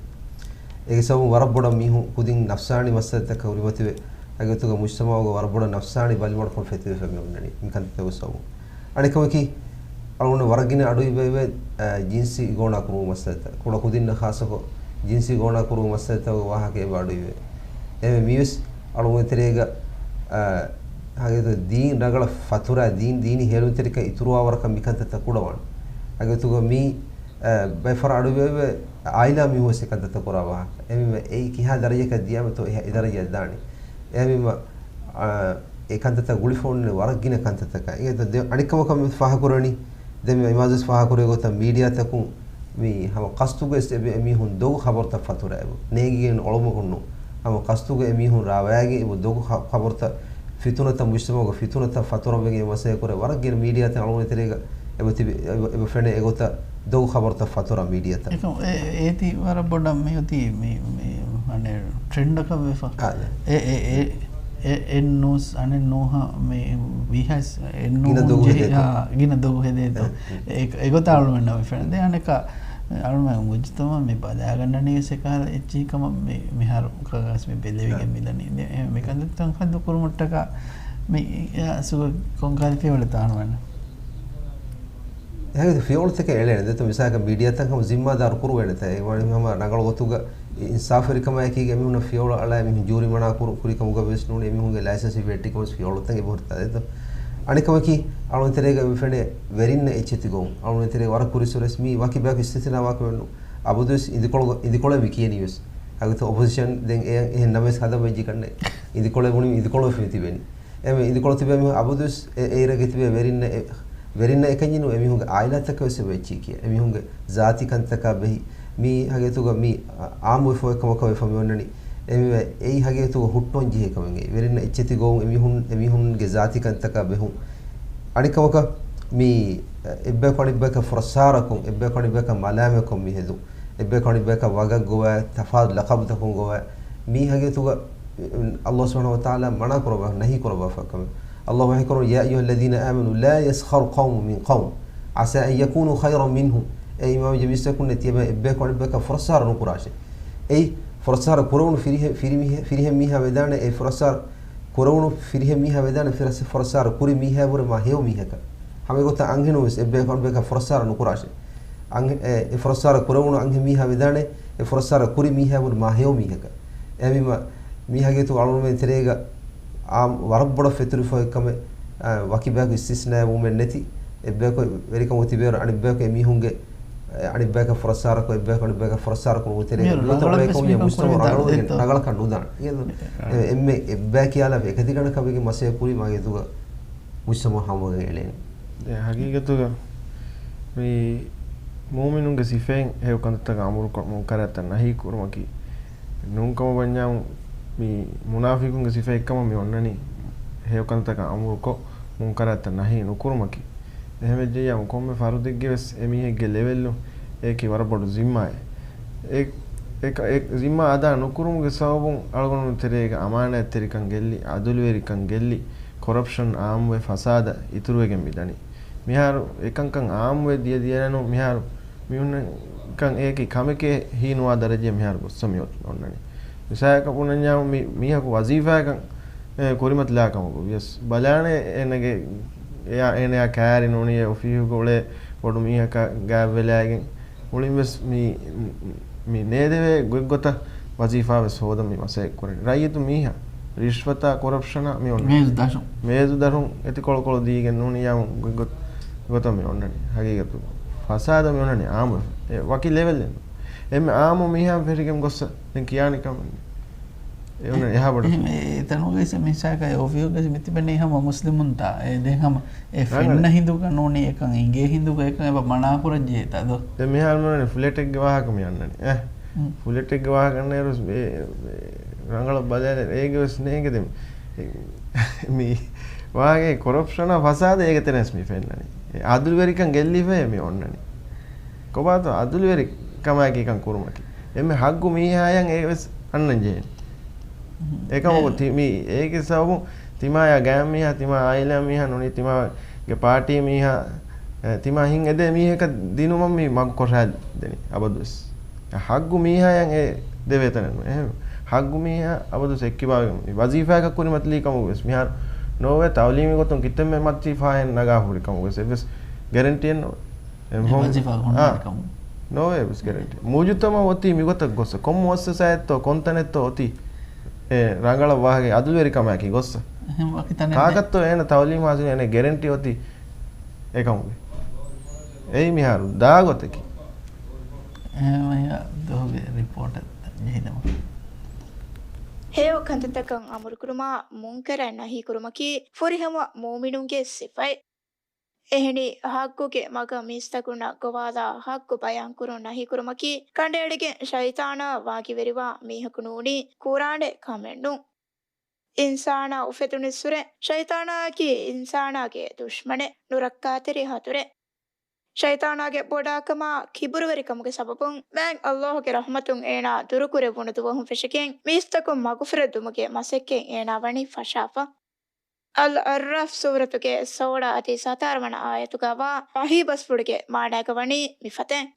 އޭގެ ސަބަބުން ވަރަށް ބޮޑަށް މީހުން ކުދިން ނަފްސާނީ މައްސަލަތަކަށް ހުރިމަތިވެ، އަގެތުގަ މުޖްތަމަޢުގަ ވަރަށް ބޮޑަށް ނަފްސާނީ ބަލިމަޑުކަން ފެތިވެފަ މި އޮންނަނީ މި ކަންތައްތަކުގެ ސަބަބުން. އަނެކަމަކީ، އަޅުގަނޑު ވަރަށް ގިނަ އަޑު އިވެވެ، އަ، ޖިންސީ ގޯނާ ކުރުމުގެ މައްސަލަތައް. ކުޑަ ކުދިންނަށް ޚާއްޞަކޮށް ޖިންސީ ގޯނާ ކުރުމުގެ މައްސަލަތަކުގެ ވާހަކަ އެބަ އަޑު އިވޭ. އެހެންވެ މީވެސް އަޅުގަނޑު ތެރޭގަ، އަ، ހަގީގަތުގަ ދީން ރަނގަޅަށް ފަތުރާ، ދީން، ދީނީ ހޭލުންތެރިކަން އިތުރުވާވަރަކަށް މިކަންތައްތައް ކުޑަވާނެ. އަގެތުގަ މީ، އަ، ބައެއް ފަހަރަށް އަޑުއިވެވެ، އާއިލާ މީހުންވެސް އެކަންތައްތައް ކުރާ ވާހަކަ. އެހެންވެ އެއީ ކިހާ ދަރަޖައަކަށް ދިޔާމެތޯ އެ، އެ ދަރަޖައަށް ދާނީ. އެހެންވީމަ، އަ، އެ ކަންތައްތައް ގުޅިފަ އޮންނަނީ ވަރަށް ގިނަ ކަންތައްތަކަށް. އިނގޭތޯ ދެ، އަނެއްކަމަކަށް މި ފާހަގަކުރަނީ. ދެން މި އިމާޒުވެސް ފާހަގަކުރެއްވި ގޮތަށް މީޑިއާތަކުން މި ހަމަ ޤަޞްދުގައި އެ، އެމީހުން ދޮގު ޚަބަރުތައް ފަތުރައިގެން ނޭނގިގެން އޮޅުމަކުން ނޫން. ހަމަ ޤަޞްދުގައި އެމީހުން ރާވައިގެން އެބަ ދޮގު ޚަ، ޚަބަރުތައް ފިތުނަތައް މުޖްތަމަޢުގަ ފިތުނަތައް ފަތުރަވެގެން މަސައްކަތް ކުރޭ ވަރަށް ގިނަ މީޑިއާތައް އަޅުގަނޑު ތެރޭގަ އެބަ ތިބި، އެބަ، އެބަ ފެނޭ އެގޮތަށް ދޮގު ޚަބަރުތައް ފަތުރާ މީޑިއާތައް. އެކަމް އެ، އޭތި ވަރަށް ބޮޑަށް މި އޮތީ މި، މި، އަނެއް ޓްރެންޑަކަށް ވެފަ. އާ، އެ، އެ، އެ، އެ، އެއް ނޫސް އަނެއް ނޫހަށް މި ވީހާސް އެއް ގިނަ ނޫހުން ދޮގު ޖެހި، ހެދޭތޯ. އާ، ގިނަ ދޮގު ހެދޭތޯ. އެ، އެ. އެ، އެގޮތަށް އަޅުމެންނަށް މި ފެނޭ. ދެން އަނެއްކާ އަޅުމެން މުޖްތަމަޢު މި ބަލާގަންނަނީ ވެސް އެކަހަލަ އެއްޗެހި ކަމަށް މި، މިހާރު ކަގަސް މި ބެލެވިގެން އާ. މިދަނީ. ދެން އެ، މި ކަންތައްތައް ހައްދު ކުރުމަށްޓަކާ މި، އަސްލު ކޮންކަހަލަ ފިޔަވަޅެއްތޯ އަޅުމެންނަށް؟ އެހެން ފިޔަވަޅުތަކެއް އެޅޭނެ. ދެން މިސާލަކަށް މީޑިއާތަކަށް ހަމަ ޒިންމާދާރު ކުރުވޭނެތާ. އެ ވަނީ ހަމަ ރަނގަޅު ގޮތުގަ އިންސާފުވެރިކަމާއެކީގަ އެމީހުންނަށް ފިޔަވަޅު އަޅާ އެމީހުން ޖޫރިމަނާ ކުރު، ކުރި ކަމުގަ ވެސް ނޫން، އެމީހުންގެ ލައިސަންސް ވެއްޓި ކަމަސް ފިޔަވަޅުތައް އެބަހުރިތާ. ދެން އަނެއްކަމަކީ، އަޅުގަނޑު ތެރޭގަ އެބަ ފެނޭ ވެރިންނަށް އެއްޗެތި ގޮވުން. އަޅުގަނޑު ތެރޭ ވަރަށް ކުރިއްސުރެ ވެސް މީ ވަކި ބަޔަކު އިސްތިސްނާވާކަމެއް ނޫން. އަބަދުވެސް އިނދިކޮޅު، އިނދިކޮޅެއް މި ކިޔަނީ ވެސް. އަގުތަ އޮޕޮޒިޝަން ދެން އެ، އެހެން ނަމަވެސް ހަދަން ވެއްޖެ ކަންނޭ. އިނދިކޮޅެއް ބުނީ އިނދިކޮޅު ފެނި ތިބެނީ. އެމެ އިނދިކޮޅު ތިބޭ މީހުން އަބަދުވެސް އެ، އޭރަގެ ތިބޭ ވެރިންނަށް އެ، ވެރިންނަށް އެކަންޏެއް ނޫން، އެމީހުންގެ އާއިލާތަކަށް ވެސް އެބަ އެއްޗިއް ކިޔާ. އެމީހުންގެ ޒާތީ ކަންތަކާ ބެހި، މީ ހަގީގަތުގަ މީ އާ، އާއްމުވެފަ އޮތް ކަމަކަށް ވެފަ މި އޮންނަނީ. އެމީ އެއީ ހަގީގަތުގަ ހުއްޓުވަން ޖެހޭ ކަމެއް. ވެރިންނަށް އެއްޗެތި ގޮވުން، އެމީހުން، އެމީހުންގެ ޒާތީ ކަންތަކާ ބެހުން. އަނެއްކަމަކަށް މީ އެއްބަޔަކު އަނެއްބަޔަކަށް ފުރައްސާރަކުން، އެއްބަޔަކު އަނެއްބަޔަކަށް މަލާމަތްކޮށް މި ހެދުން. އެއްބަޔަކު އަނެއްބަޔަކަށް ވަގަށް ގޮވާ، ތަފާތު ލަޤަބުތަކުން ގޮވާ، މީ ހަގީގަތުގަ ﷲ ސުބްޙާނަހޫ ވަތަޢާލާ މަނާ ކުރައްވާ، ނަހީ ކުރައްވާފަ ކަމެއް. ﷲ ވަޙީ ކުރައްވަނީ، يا أيها الذين آمنوا لا يسخر قوم من قوم عسى أن يكونوا خيرا منهم. އޭ އީމާންވެއްޖެ މީސްތަކުންނޭ، ތިޔަބައިން އެއްބަޔަކު އަނެއްބަޔަކަށް ފުރައްސާރަ ނުކުރާށޭ. އެއީ ފުރައްސާރަ ކުރެވުނު ފިރިހެ، ފިރިމީހެ، ފިރިހެން މީހާ ވެދާނެ، އެ ފުރައްސާރަ ކުރެވުނު ފިރިހެން މީހާ ވެދާނެ ފިރަސް، ފުރައްސާރަ ކުރި މީހާ ވުރެ މާ ހެޔޮ މީހަކަށް. ހަމަ އެގޮތަށް އަންހެނުން ވެސް އެއްބަޔަކު އަނެއްބަޔަކަށް ފުރައްސާރަ ނުކުރާށޭ. އަން، އެ، އެ ފުރައްސާރަ ކުރެވުނު އަންހެން މީހާ ވެދާނެ، އެ ފުރައްސާރަ ކުރި މީހާ ވުރެ މާ ހެޔޮ މީހަކަށް. އެހެންވީމަ، މީ ހަގީގަތުގަ އަޅުގަނޑުމެން ތެރޭގަ އާ، ވަރަށް ބޮޑަށް ފެތުރިފަ އޮތް ކަމެއް، އާ، ވަކި ބަޔަކު އިސްތިސްނާއެއް ވުމެއް ނެތި. އެއްބަޔަކު ވެރިކަމުގަ ތިބޭއިރު އަނެއްބަޔަކު އެމީހުންގެ، އެ، އަނެއްބަޔަކަށް ފުރައްސާރަކޮށް، އެއްބަޔަކު އަނެއްބަޔަކަށް ފުރައްސާރަ ކުރުމުގެ ތެރޭގަ މި ގޮތަށް އުޅޭ ކަމަކީ މުޖްތަމަޢު ރަނގަޅުވެގެން، ރަނގަޅަކަށް ނުދާނެ. އެ، އެ، އެންމެ އެއްބަޔަކު ކިޔާލާފަ އެކަތިގަނޑަކަށް ވެގެން މަސައްކަތް ކުރީމަ ހަގީގަތުގަ މުޖްތަމަޢު ހަމަވެގެން އެޅޭނެ. ދެން ހަގީގަތުގަ މި މުއުމިނުންގެ ސިފައިން ހެޔޮ ކަންތައްތަކަށް އަމުރުކޮށް، މުންކަރާތައް ނަހީ ކުރުމަކީ ނޫންކަމަށް ވަންޏާމު، މި މުނާފިޤުންގެ ސިފައެއްކަމަށް މި އޮންނަނީ، ހެޔޮ ކަންތައްތަކަށް އަމުރުކޮށް، މުންކަރާތައް ނަހީ ނުކުރުމަކީ. އެހެންވެއްޖެއްޔާމު، ކޮންމެ ފަރުދެއްގެ ވެސް އެމީހެއްގެ ލެވެލްއު އެއަކީ ވަރަށް ބޮޑު ޒިންމާއެއް. އެ އެ ޒިންމާ އަދާ ނުކުރުމުގެ ސަބަބުން އަޅުގަނޑު ތެރޭގަ އަމާނާތްތެރިކަން ގެއްލި، އަދުލުވެރިކަން ގެއްލި، ކޮރަޕްޝަން އާއްމުވެ ފަސާދަ އިތުރުވެގެން މިދަނީ. މިހާރު އެކަންކަން އާއްމުވެ ދިޔަ ދިޔަނު މިހާރު މިހުންނަކަން އެއަކީ ކަމެކޭ ހީނުވާ ދަރަޖައަށް މިހާރު ގޮއްސަ މި އޮންނަނީ. މިސާލަކަށް ބުނަންޏާ މި މީހަކު ވަޒީފާއަކަށް ކުރިމަތިލާ ކަމަކު ވިޔަސް ބަލާނެ އޭނަގެ އެޔާ އޭނަޔާ ކައިރި ނޫނީ އެ އޮފީހުގަ އުޅޭ ބޮޑު މީހަކާ ގާތްވެލާގެން މުޅިން ވެސް މި، މި ނޭދެވޭ ގޮތްގޮތަށް ވަޒީފާ ވެސް ހޯދަން މި މަސައްކަތް ކުރަނީ. ރައްޔިތު މީހާ ރިޝްވަތާ ކޮރަޕްޝަނާ މި އޮންނަނީ. މޭޒު ދަށުން. މޭޒު ދަށުން އެތި ކޮޅުކޮޅު ދީގެން ނޫނިއްޔާމު ގޮތް، ގޮތަށް މި އޮންނަނީ. ހަގީގަތު ފަސާދަ މި އޮންނަނީ އާއްމު އެ ވަކި ލެވެލް އެއްނު. އެންމެ އާއްމު މީހާ ފެށިގެން ގޮއްސަ ދެން ކިޔާނެ ކަމެއް ނެތް. އެ އޮންނަނީ އެހާ ބޮޑަށް. އެހެން އެ ތަނުގައި މިސާކަށް އެ އޮފީހުގައި މިތިބެނީ ހަމަ މުސްލިމުންތާ. އެ ދެން ހަމަ އެ ރަނގަޅަށް. ފެންނަ ހިނދުގަ ނޫނީ އެކަން އިނގޭ ހިނދުގަ އެކަން އެބަ މަނާކުރައްޖެ ތަދޯ. ދެން މިހާރު ނޫނީ ފުލެޓެއްގެ ވާހަކަ މި އަންނަނީ. އެ. މް. ފުލެޓެއްގެ ވާހަކަ އަންނައިރު ވެސް އެ، އެ، ރަނގަޅަށް ބަލާލެ އޭގެ ވެސް ނޭނގެ ދެން. އެ، މި ވާހަކަ ކޮރަޕްޝަނާ ފަސާދަ އޭގެ ތެރޭސް މި ފެންނަނީ. އެ އަދުލުވެރިކަން ގެއްލިފައޭ މި އޮންނަނީ. ކޮބާތޯ އަދުލުވެރި ކަމާއެކީ ކަން ކުރުމަކީ. އެންމެ ހައްގު މީހާޔަށް އެ ވެސް އަންނަން ޖެހޭނެ. އެކަމަކު އެ. ތި-، މި އޭގެ ސަބަބުން ތިމާޔާ ގާތް މީހާ، ތިމާ އާއިލާ މީހާ ނޫނީ، ތިމާގެ ޕާޓީ މީހާ، އެ، ތިމާ ހިން އެދޭ މީހަކަށް ދިނުމަށް މި މަގު ކޮށާދެނީ އަބަދުވެސް. އެ ހައްގު މީހާޔަށް އެ ދެވޭ ތަނެއް ނޫން. އެހެން ހައްގު މީހާ އަބަދުވެސް އެއްކިބާވެގެން މި ވަޒީފާއަކަށް ކުރިމަތިލީ ކަމަކު ވެސް މިހާރު ނޯވޭ ތައުލީމީ ގޮތުން ކިތަންމެ މަތީ ފާހެން ނަގާ ހުރި ކަމަކު ވެސް އެއްވެސް ގެރެންޓީއެއް ނޯވޭ. އެ އެ ވަޒީފާ އާ، ހުންނަން ކަމުން. ނޯވޭ ވެސް ގެރެންޓީ. މުޖުތަމައު އޮތީ މިގޮތަށް ގޮއްސަ. ކޮން މުއައްސަސާއެއްތޯ، ކޮން ތަނެއްތޯ އޮތީ އެ ރަނގަޅަށް ވާހަކަ އަދުލުވެރިކަމާއެކީ ގޮއްސަ. އެހެން ވަކި ތަނެއް ނެ- ކާކަށްތޯ އޭނަ ތައުލީމް ހާސިލް އޭނަ ގެރެންޓީ އޮތީ އެކަމުގެ. އެއީ މިހާރު ދާ ގޮތަކީ. އެހެންވެ ދުވަހުގެ ރިޕޯޓަށް ޖެހިދަމާ. ހެޔޮ ކަންތައްތަކަށް އަމުރުކުރުމާ، މުންކަރާތް ނަހީކުރުމަކީ ފުރިހަމަ މުއުމިނުންގެ ސިފައެއް. އެހެނީ، ހައްގުގެ މަގަށް މީސްތަކުންނަށް ގޮވާލާ ހައްގު ބަޔާންކުރުން ނަހީކުރުމަކީ، ކަނޑައެޅިގެން ޝައިޠާނާ ވާގިވެރިވާ މީހަކު ނޫނީ، ކުރާނެ ކަމެއް ނޫން. އިންސާނާ އުފެދުނުއްސުރެ، ޝައިޠާނާއަކީ އިންސާނާގެ ދުޝްމަނެއް، ނުރައްކާތެރި ހަތުރެއް. ޝައިޠާނާގެ ބޮޑާކަމާ ކިބުރުވެރިކަމުގެ ސަބަބުން، މާތް ﷲ ގެ ރަޙްމަތުން އޭނާ ދުރުކުރެއްވުނު ދުވަހުން ފެށިގެން، މީސްތަކުން މަގުފުރެއްދުމުގެ މަސައްކަތް އޭނާ ވަނީ ފަށާފަ. އަލް އަޢްރާފް ސޫރަތުގެ ސޯޅަ އަދި ސަތާރަ ވަނަ އާޔަތުގަވާ ވަޙީ ބަސްފުޅުގެ މާނާގަ ވަނީ މިފަދައިން.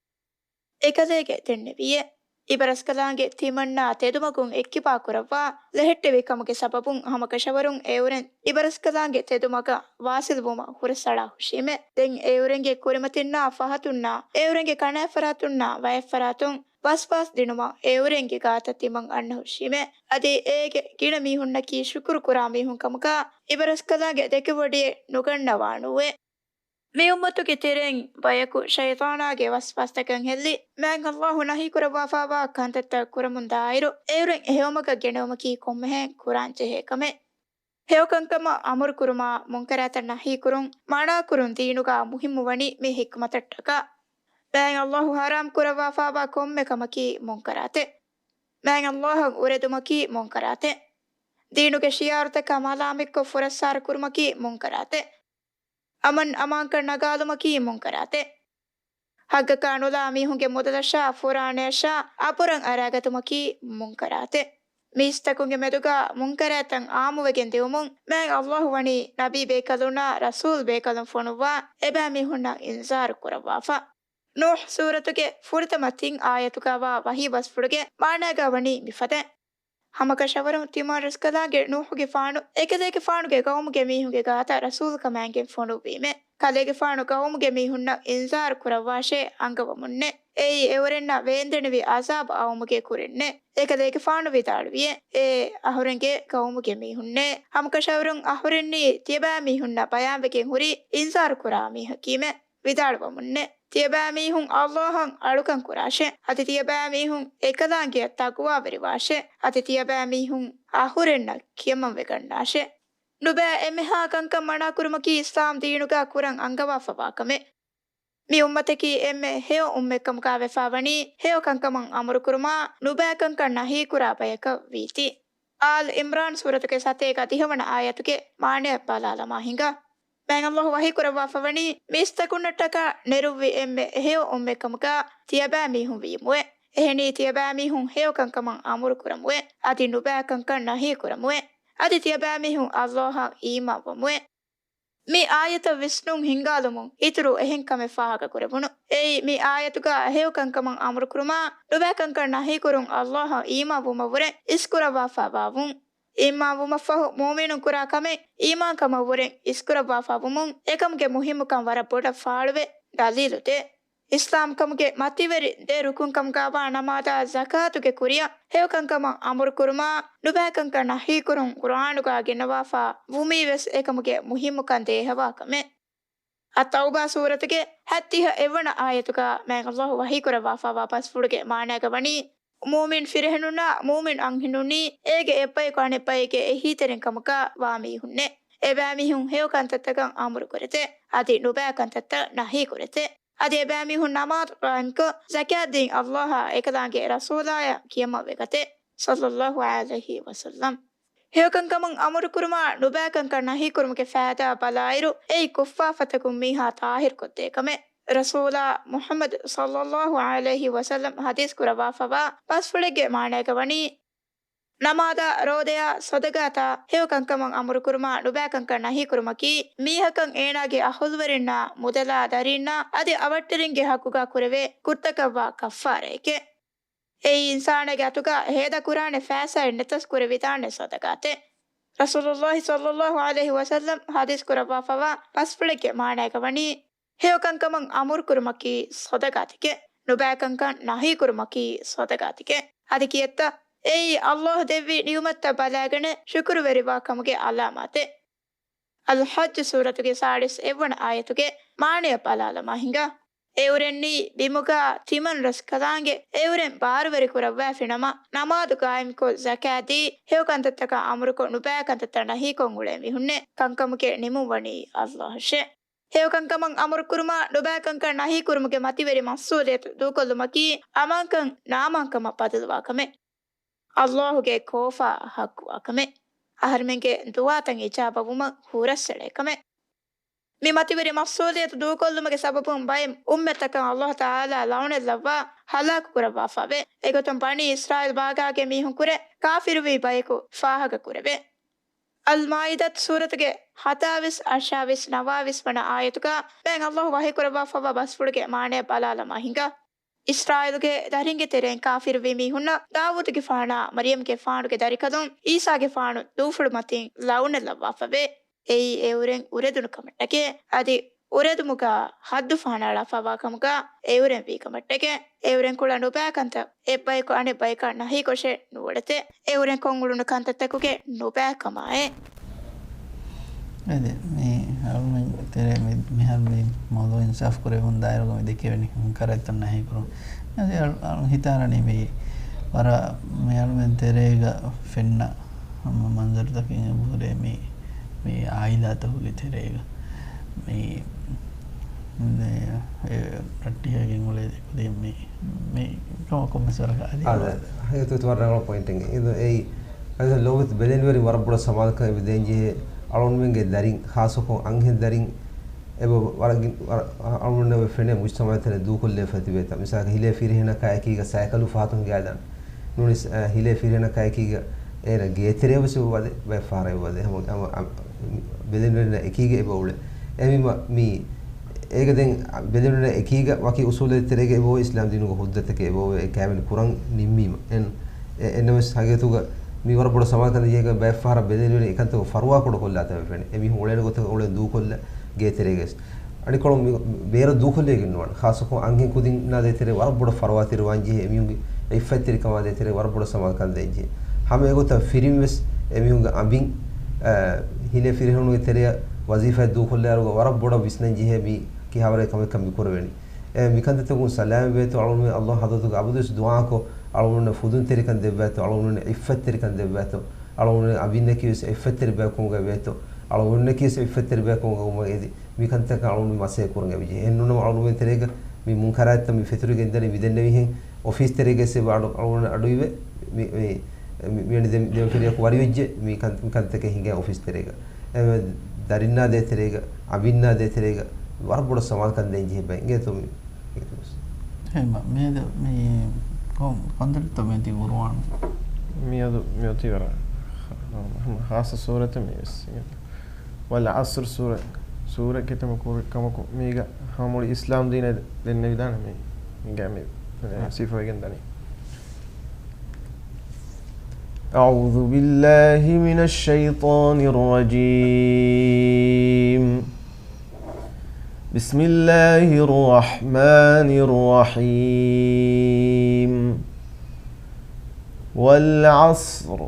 އެކަލޭގެ ދެންނެވިއޭ. އިބަރަސްކަލާނގެ ތިމަންނާ ތެދުމަގުން އެއްކިބާ ކުރައްވާ ލެހެއްޓެވި ކަމުގެ ސަބަބުން ހަމަކަށަވަރުން އެއުރެން އިބަރަސްކަލާނގެ ތެދުމަގަށް ވާސިލްވުމަށް ހުރަސްއަޅާ ހުށީމޭ. ދެން އެއުރެންގެ ކުރިމަތިންނާ ފަހަތުންނާ އެއުރެންގެ ކަނާތްފަރާތުންނާ ވަޔަށްފަރާތުން ވަސްވާސް ދިނުމަށް އެއުރެންގެ ގާތަށް ތިމަން އަންނަ ހުށީމޭ. އަދި އޭގެ ގިނަ މީހުންނަކީ ޝުކުރު ކުރާ މީހުން ކަމުގަ އިބަރަސްކަލާނގެ ދެކެވޮޑިއެއް ނުގަންނަވާ ނޫވޭ. މި އުއްމަތުގެ ތެރެއިން ބަޔަކު ޝައިޠާނާގެ ވަސްވާސްތަކަށް ހެއްލި، މާތް ﷲ ނަހީކުރައްވާފާވާ ކަންތައްތައް ކުރަމުން ދާއިރު، އެއުރެން އެހެޔޮމަގަށް ގެނައުމަކީ ކޮންމެހެން ކުރާންޖެހޭ ކަމެއް. ހެޔޮކަންކަމަށް އަމުރުކުރުމާ، މުންކަރާތަށް ނަހީކުރުން، މަނާކުރުން ދީނުގަ މުހިއްމުވަނީ މި ޙިކްމަތަށްޓަކާ. މާތް ﷲ ޙަރާމް ކުރައްވާފާވާ ކޮންމެ ކަމަކީ މުންކަރާތެއް. މާތް ﷲ އަށް އުރެދުމަކީ މުންކަރާތެއް. ދީނުގެ ޝިޢާރުތަކާ މަލާމެއްކޮށް ފުރައްސާރަ ކުރުމަކީ މުންކަރާތެއް. އަމަން އަމާންކަން ނަގާލުމަކީ މުންކަރާތެއް. ޙައްޤަކާ ނުލާ މީހުންގެ މުދަލަށާ ފުރާނަޔަށާ އަބުރަށް އަރާގަތުމަކީ މުންކަރާތެއް. މީސްތަކުންގެ މެދުގަ މުންކަރާތްތައް އާއްމުވެގެން ދިއުމުން މާތް ﷲ ވަނީ ނަބީ ބޭކަލުންނާ ރަސޫލް ބޭކަލުން ފޮނުއްވާ އެބައިމީހުންނަށް އިންޒާރު ކުރައްވާފަ. ނޫޙް ސޫރަތުގެ ފުރަތަމަ ތިން އާޔަތުގަވާ ވަޙީ ބަސްފުޅުގެ މާނާގަ ވަނީ މިފަދައިން. ހަމަކަށަވަރުން ތިމަންރަސްކަލާނގެ ނޫޙުގެފާނު އެކަލޭގެފާނުގެ ޤައުމުގެ މީހުންގެ ގާތަށް ރަސޫލުކަމާއިންގެން ފޮނުއްވީމޭ. ކަލޭގެފާނު ޤައުމުގެ މީހުންނަށް އިންޒާރު ކުރައްވާށޭ އަންގަވަމުންނޭ. އެއީ އެއުރެންނަށް ވޭންދެނިވި ޢަޒާބު އައުމުގެ ކުރިންނޭ. އެކަލޭގެފާނު ވިދާޅުވިއޭ، އޭ އަހުރެންގެ ޤައުމުގެ މީހުންނޭ! ހަމަކަށަވަރުން އަހުރެންނީ ތިޔަބައިމީހުންނަށް ބަޔާންވެގެން ހުރި އިންޒާރު ކުރާ މީހަކީމޭ. ވިދާޅުވަމުންނޭ، ތިޔަބައިމީހުން ﷲ އަށް އަޅުކަން ކުރާށޭ. އަދި ތިޔަބައިމީހުން އެކަލާނގެއަށް ތަޤްވާވެރިވާށޭ. އަދި ތިޔަބައިމީހުން އަހުރެންނަށް ކިޔަމަންވެގަންނާށޭ. ނުބައި އެންމެހާ ކަންކަން މަނާކުރުމަކީ އިސްލާމް ދީނުގަ ކުރަން އަންގަވާފަވާ ކަމެއް. މި އުއްމަތަކީ އެންމެ ހެޔޮ އުއްމަތްކަމުގަ ވެފަ ވަނީ، ހެޔޮ ކަންކަމަށް އަމުރުކުރުމާ، ނުބައި ކަންކަން ނަހީކުރާ ބަޔަކަށް ވީތީ. އާލް އިމްރާން ސޫރަތުގެ ސަތޭކަ ދިހަވަނަ އާޔަތުގެ މާނައަށް ބަލާލަމާ ހިނގާ. މާތް ﷲ ވަޙީކުރައްވާފަވަނީ، މީސްތަކުންނަށްޓަކާ ނެރުއްވި އެންމެ ހެޔޮ އުއްމަތްކަމުގަ ތިޔަބައިމީހުން ވީމުވެ. އެހެނީ ތިޔަބައިމީހުން ހެޔޮ ކަންކަމަށް އަމުރު ކުރަމުވެ، އަދި ނުބައި ކަންކަން ނަހީ ކުރަމުވެ، އަދި ތިޔަބައިމީހުން އައްލާހަށް އީމާންވަމުވެ. މި އާޔަތަށް ވިސްނުން ހިންގާލުމުން އިތުރު އެހެން ކަމެއް ފާހަގަކުރެވުނު. އެއީ، މި އާޔަތުގަ ހެޔޮ ކަންކަމަށް އަމުރުކުރުމާ، ނުބައި ކަންކަން ނަހީކުރުން އައްލާހަށް އީމާންވުމަށްވުރެ އިސްކުރައްވާފައިވާވުން. އީމާންވުމަށްފަހު މުއުމިނުން ކުރާ ކަމެއް އީމާންކަމަށްވުރެ އިސްކުރައްވާފައިވުމުން އެކަމުގެ މުހިއްމުކަން ވަރަށް ބޮޑަށް ފާޅުވެ ދަލީލުދޭ. އިސްލާމްކަމުގެ މަތިވެރި ދެ ރުކުންކަމުގައިވާ ނަމާދާ ޒަކާތުގެ ކުރިއަށް ހެޔޮކަންކަމަށް އަމުރުކުރުމާ، ނުބައިކަންކަން ނަހީކުރުން ޤުރްއާނުގައި ގެންނަވާފަ ވުމީވެސް އެކަމުގެ މުހިއްމުކަން ދޭހަވާ ކަމެއް. އައްތައުބާ ސޫރަތުގެ ހަތްދިހަ އެއްވަނަ އާޔަތުގަ މާތް އައްލާހު ވަޙީކުރައްވާފައިވާ ބަސްފުޅުގެ މާނައިގަ ވަނީ، މުއުމިން ފިރިހެނުންނާ މުއުމިން އަންހެނުންނީ އޭގެ އެއްބަޔަކު އަނެއްބައެއްގެ އެހީތެރިން ކަމުގަ ވާ މީހުންނޭ. އެބައިމީހުން ހެޔޮ ކަންތައްތަކަށް އަމުރު ކުރެތޭ، އަދި ނުބައި ކަންތައްތައް ނަހީ ކުރެތޭ. އަދި އެބައިމީހުން ނަމާދު ޤާއިމްކޮށް، ޒަކާތް ދީން އައްލާހާ އެކަލާނގެ ރަސޫލާޔަށް ކިޔަމަށްވެގަތޭ. ޞައްލައްލާހު ޢަލައިހި ވަސައްލަމް. ހެޔޮކަންކަމުން އަމުރުކުރުމާ، ނުބައިކަންކަން ނަހީކުރުމުގެ ފައިދާ ބަލާއިރު، އެއީ ކުށްފާފަތަކުން މީހާ ޠާހިރުކޮށްދޭ ކަމެއް. ރަސޫލާ މުޙައްމަދު ޞައްލައްލާހު ޢަލައިހި ވަސައްލަމް ޙަދީޘް ކުރައްވާފައިވާ ބަސްފުޅެއްގެ މާނައިގަ ވަނީ، ނަމާދާ، ރޯދަޔާ، ޞަދަޤާތާ، ހެޔޮ ކަންކަމަށް އަމުރުކުރުމާ، ނުބައި ކަންކަން ނަހީކުރުމަކީ، މީހަކަށް އޭނާގެ އަހުލުވެރިންނާ، މުދަލާ، ދަރީންނާ، އަދި އަވަށްޓެރިންގެ ޙައްޤުގަ ކުރެވޭ ކުށްތަކަށްވާ ކައްފާރައެކޭ. އެއީ އިންސާނާގެ އަތުގަ ހޭދަކުރާނެ ފައިސާއެއް ނެތަސް ކުރެވިދާނެ ޞަދަޤާތެއް. ރަސޫލުﷲ ޞައްލައްލާހު ޢަލައިހި ވަސައްލަމް ޙަދީޘް ކުރައްވާފައިވާ ބަސްފުޅެއްގެ މާނައިގަ ވަނީ، ހެޔޮ ކަންކަމަށް އަމުރުކުރުމަކީ ޞަދަޤާތެކޭ، ނުބައި ކަންކަން ނަހީކުރުމަކީ ޞަދަޤާތެކޭ. އަދި ކިއެއްތަ؟ އެއީ ﷲ ދެއްވި ނިޢުމަތްތައް ބަލައިގަނެ ޝުކުރުވެރިވާ ކަމުގެ ޢަލާމާތެއް. އަލްޙައްޖު ސޫރަތުގެ ސާޅީސް އެއްވަނަ އާޔަތުގެ މާނަޔަށް ބަލާލަމާ ހިނގާ. އެއުރެންނީ ބިމުގަ ތިމަން ރަސްކަލާނގެ އެއުރެން ބާރުވެރި ކުރައްވައިފިނަމަ، ނަމާދު ޤާއިމްކޮށް، ޒަކާތް ދީ، ހެޔޮ ކަންތައްތަކަށް އަމުރުކޮށް، ނުބައި ކަންތައްތައް ނަހީކޮށް އުޅޭ މީހުންނޭ. ކަންކަމުގެ ނިމުން ވަނީ ﷲ އަށޭ. ހެޔޮކަންކަމަށް އަމުރުކުރުމާ، ނުބައިކަންކަން ނަހީކުރުމުގެ މަތިވެރި މަސްއޫލިއްޔަތު ދޫކޮށްލުމަކީ، އަމާންކަން ނާއަމާންކަމަށް ބަދަލުވާ ކަމެއް. ﷲ ގެ ކޯފާ ޙައްޤުވާ ކަމެއް. އަހަރެމެންގެ ދުޢާތައް އިޖާބަވުމަށް ހުރަސްއެޅޭ ކަމެއް. މި މަތިވެރި މަސްއޫލިއްޔަތު ދޫކޮށްލުމުގެ ސަބަބުން ބައެއް އުއްމަތްތަކަށް ﷲ ތަޢާލާ ލަޢުނަތް ލައްވާ ހަލާކު ކުރައްވާފަވޭ. އެގޮތުން ބަނީ އިސްރާއީލް ބާގާގެ މީހުން ކުރެ ކާފިރުވި ބަޔަކު ފާހަގަ ކުރެވޭ. އަލްމާއިދަތު ސޫރަތުގެ ހަތާވީސް، އަށާވީސް، ނަވާވީސް ވަނަ އާޔަތުގަ މާތް ﷲ ވަޙީ ކުރައްވާފައިވާ ބަސްފުޅުގެ މާނަޔަށް ބަލާލަމާ ހިނގާ. އިސްރާއީލުގެ ދަރިންގެ ތެރެއިން ކާފިރުވި މީހުންނަށް ދާވޫދުގެފާނާ މަރްޔަމްގެފާނުގެ ދަރިކަލުން ޢީސާގެފާނު ދޫފުޅު މަތިން ލަޢުނަތް ލައްވާފަވޭ. އެއީ އެއުރެން އުރެދުނު ކަމަށްޓަކައި، އަދި އުރެދުމުގަ ޙައްދު ފަހަނައަޅާފައިވާ ކަމުގަ އެއުރެން ވީ ކަމަށްޓަކައި، އެއުރެން ކުޅަ ނުބައި ކަންތައް އެއްބަޔަކު އަނެއް ބަޔަކަށް ނަހީކޮށެއް ނުއުޅެތެ. އެއުރެން ކޮށްއުޅުނު ކަންތައްތަކުގެ ނުބައިކަމާއެ. އެދެ، މި އަޅުމެން ތެރޭ މި، މިހާރު މި މައުޟޫޢު އިންސާފު ކުރެވުން ދާއިރުގަ މި ދެކެވެނީ މުންކަރާތްތައް ނަހީކުރުން. އަދި އަޅު، އަޅު ހިތާރަނީ މި ވަރަށް މި އަޅުމެން ތެރޭގަ ފެންނަ ހަމަ މަންޒަރުތަކެއް އެބަހުރޭ މި، މި އާއިލާތަކުގެ ތެރޭގަ. މި، މި، އެ، ރައްޓިހައިގެން އުޅޭ ދެކުދިން މި، މި ކަމަށް ކޮންމެސް ވަރަކަށް އަދި އާ، ވަރަށް. ހަގީގަތުގަ ވަރަށް ރަނގަޅު ޕޮއިންޓެއް. އެ، އެއީ، އަދި ލޯބިވެތި ބެލެނިވެރިން ވަރަށް ބޮޑަށް ސަމާލުކަން އެބަ ދޭންޖެހޭ އަޅުގަނޑުމެންގެ ދަރިން، ޚާއްޞަކޮށް އަންހެން ދަރިން އެބަ ވަރަށް، ވަރަށް އަޅުގަނޑުމެންނަށް އެބަ ފެނޭ މުޖްތަމަޢުތައް ދޫކޮށްލެވިފަ ތިބޭތަ. މިސާލަކަށް ހިލޭ ފިރިހެނަކާ އެކީގަ ސައިކަލު ފަހަތުން ހިނގާދާނެ. ނޫނީސް، އަ، ހިލޭ ފިރިހެނަކާ އެކީގަ އޭނަ ގޭތެރެއަށް ވެސް އެބަ ވަދެ، ބައެއް ފަހަރަށް އެބަ ވަދެ. ހަމަ، ހަމަ، އަ، ބެލެނިވެރިންނާ އެކީގަ އެބަ އުޅޭ. އެހެންވީމަ މި އޭގަ ދެން ބެލެނިވެރިންނާ އެކީގަ ވަކި އުސޫލެއް ތެރޭގަ އެބަ އޮވޭ، އިސްލާމް ދީނުގެ ހުއްދަތަކެއް އެބަ އޮވޭ، އެ ކައިވެނި ކުރަން ނިންމީމަ. އެން، އެ، އެންނަމަވެސް ހަގީގަތުގަ މި ވަރަށް ބޮޑަށް ސަމާލުކަން ދޭންޖެހޭ ބައެއް ފަހަރަށް ބެލެނިވެރިން އެކަންތަކުގެ ފަރުވާ ކުޑަކޮށްލާތާ ފެނޭ. އެމީހުން އުޅޭނެ ގޮތަށް އުޅެން ދޫކޮށްލާ ގޭތެރޭގަވެސް. އަނެއްކޮޅުން މި ބޭރަށް ދޫކޮށްލައިގެން ނުވާނެ. ޚާއްޞަކޮށް އަންހެން ކުދިންނާ ދޭތެރޭ ވަރަށް ބޮޑަށް ފަރުވާތެރިވާން ޖެހޭ، އެމީހުންގެ އިއްފަތްތެރިކަމާ ދޭތެރޭ ވަރަށް ބޮޑަށް ސަމާލުކަން ދޭން ޖެހޭ. ހަމަ އެގޮތަށް ފިރިމިވެސް އެމީހުންގެ އަނބިން، އަ، ހިލޭ ފިރިހެނުންގެ ތެރެއަށް ވަޒީފާއެއް ދޫކޮށްލާއިރުގަ ވަރަށް ބޮޑަށް ވިސްނަން ޖެހޭ މީ ކިހާވަރެއް ކަމެއްކަން މި ކުރެވެނީ. އެ، މިކަންތައްތަކުން ސަލާމަތްވޭތޯ އަޅުގަނޑުމެން ﷲ ޙަޟްރަތުގަ އަބަދުވެސް ދުޢާކޮށް، އަޅުގަނޑުމެންނަށް ފުދުންތެރިކަން ދެއްވާތޯ، އަޅުގަނޑުމެންނަށް އިއްފަތްތެރިކަން ދެއްވާތޯ، އަޅުގަނޑުމެން އަނބިންނަކީވެސް އިއްފަތްތެރި ބަޔަކު ވެއްޖެ ވޭތޯ، އަޅުގަނޑުމެންނަކީވެސް އިއްފަތްތެރި ބަޔަކު ވެއްޖެ ވޭތޯ، މިކަންތަކަށް އަޅުގަނޑު މަސައްކަތް ކުރަން އެބަޖެހޭ. އެހެންނޫނަމަ އަޅުގަނޑުމެން ތެރޭގަ މި މުންކަރާތްތައް މި ފެތުރިގެން ދަނީ މިދެންނެވިހެން އޮފީސް ތެރޭގަ އެބަ އަޑު، އަޅުގަނޑު އަޑުއިވޭ. މި، މި، މި، މި ދެ، ދެމަފިރިޔަކު ވަރިވެއްޖެ. މި ކަން، މި ކަންތަކެއް ހިނގާ އޮފީސް ތެރޭގަ. އެ، ދަރިންނާ ދޭތެރޭގަ، އަނބިންނާ ދޭތެރޭގަ ވަރަށް ބޮޑަށް ސަމާލުކަން ދޭން ޖެހޭ ބައެއް ގޭތޯ މި. ހެމަ، މިއަދު މި ކަންތައްތައް މެދި ގުރުއާން. މިއަދު މިއޮތީ ވަރަށް ހަމަ ޚާއްޞަ ސޫރަތެއް މި ވެސް. ވަލް ޢަޞްރު ސޫރަ، ސޫރަ ކިތަންމެ ކުރި ކަމަކު މީގަ ހަމަ މުޅި އިސްލާމް ދީނެއް ދެންނެވިދާނެ މި، މިގަ މި ސިފަވެގެން ދަނީ. أعوذ بالله من الشيطان الرجيم. بسم الله الرحمن الرحيم. والعصر.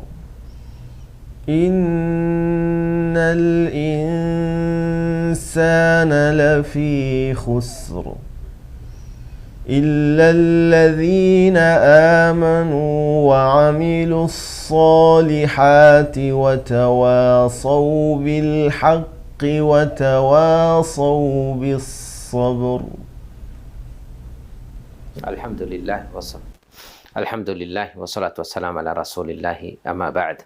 إن الإنسان لفي خسر. إلا الذين آمنوا وعملوا الصالحات وتواصوا بالحق وتواصوا بالصبر. الحمد لله وصل. الحمد لله والصلاة والسلام على رسول الله، أما بعد.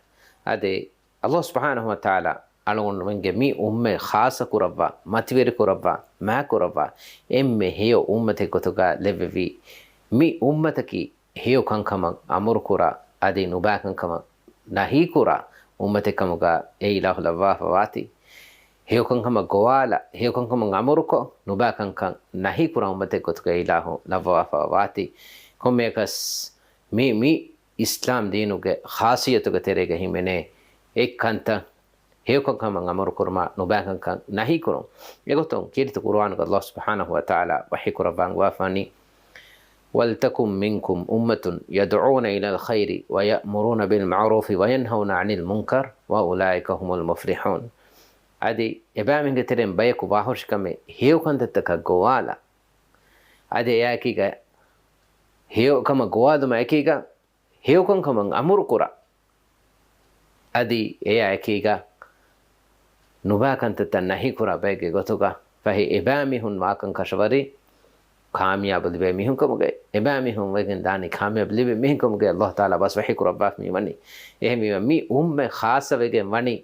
އަދި ﷲ ސުބްޙާނަހޫ ވަތަޢާލާ އަޅުގަނޑުމެންގެ މި އުއްމަތް ޚާއްޞަ ކުރައްވާ، މަތިވެރި ކުރައްވާ، މާތް ކުރައްވާ އެންމެ ހެޔޮ އުއްމަތެއް ގޮތުގަ ލެއްވެވީ. މި އުއްމަތަކީ ހެޔޮ ކަންކަމަށް އަމުރުކުރާ، އަދި ނުބާ ކަންކަމަށް ނަހީކުރާ އުއްމަތެއް ކަމުގަ އެ އިލާހު ލައްވާފަ ވާތީ. ހެޔޮކަންކަމަށް ގޮވާލާ، ހެޔޮކަންކަމަށް އަމުރުކޮށް، ނުބާ ކަންކަން ނަހީކުރާ އުއްމަތެއް ގޮތުގަ އިލާހު ލައްވާފަ ވާތީ. ކޮންމެއަކަސް މި، މި އިސްލާމް ދީނުގެ ޚާޞިއްޔަތުގެ ތެރޭގަ ހިމެނޭ އެއް ކަންތައް، ހެޔޮކަންކަމަށް އަމުރުކުރުމާ، ނުބާކަންކަން ނަހީކުރުން. އެގޮތުން ކީރިތި ޤުރުއާނުގަ ﷲ ސުބްޙާނަހޫ ވަތަޢާލާ ވަޙީކުރައްވާން ގޮވާފާނީ، ولتكن منكم أمة يدعون إلى الخير ويأمرون بالمعروف وينهون عن المنكر وأولئك هم المفلحون. އަދި އެބައިމީހުންގެ ތެރެއިން ބަޔަކު ވާހުށިކަމެއް ހެޔޮ ކަންތައްތަކަށް ގޮވާލާ، އަދި އެއާއެކީގަ ހެޔޮ ކަމަށް ގޮވާލުމާ އެކީގަ ހެޔޮކަންކަމަށް އަމުރުކުރާ، އަދި އެއާ އެކީގަ ނުބާ ކަންތައްތައް ނަހީކުރާ ބައެއްގެ ގޮތުގަ ފަހެ އެބައިމީހުން ވާކަން ކަށަވަރީ ކާމިޔާބު ލިބޭ މީހުންކަމުގައި، އެބައިމީހުން ވެގެން ދާނީ ކާމިޔާބު ލިބޭ މީހުންކަމުގައި ﷲ ތަޢާލާ ބަސް ވަޙީކުރައްވާފަ މިވަނީ. އެހެންވީމަ މި އުއްމަތް ޚާއްޞަވެގެން ވަނީ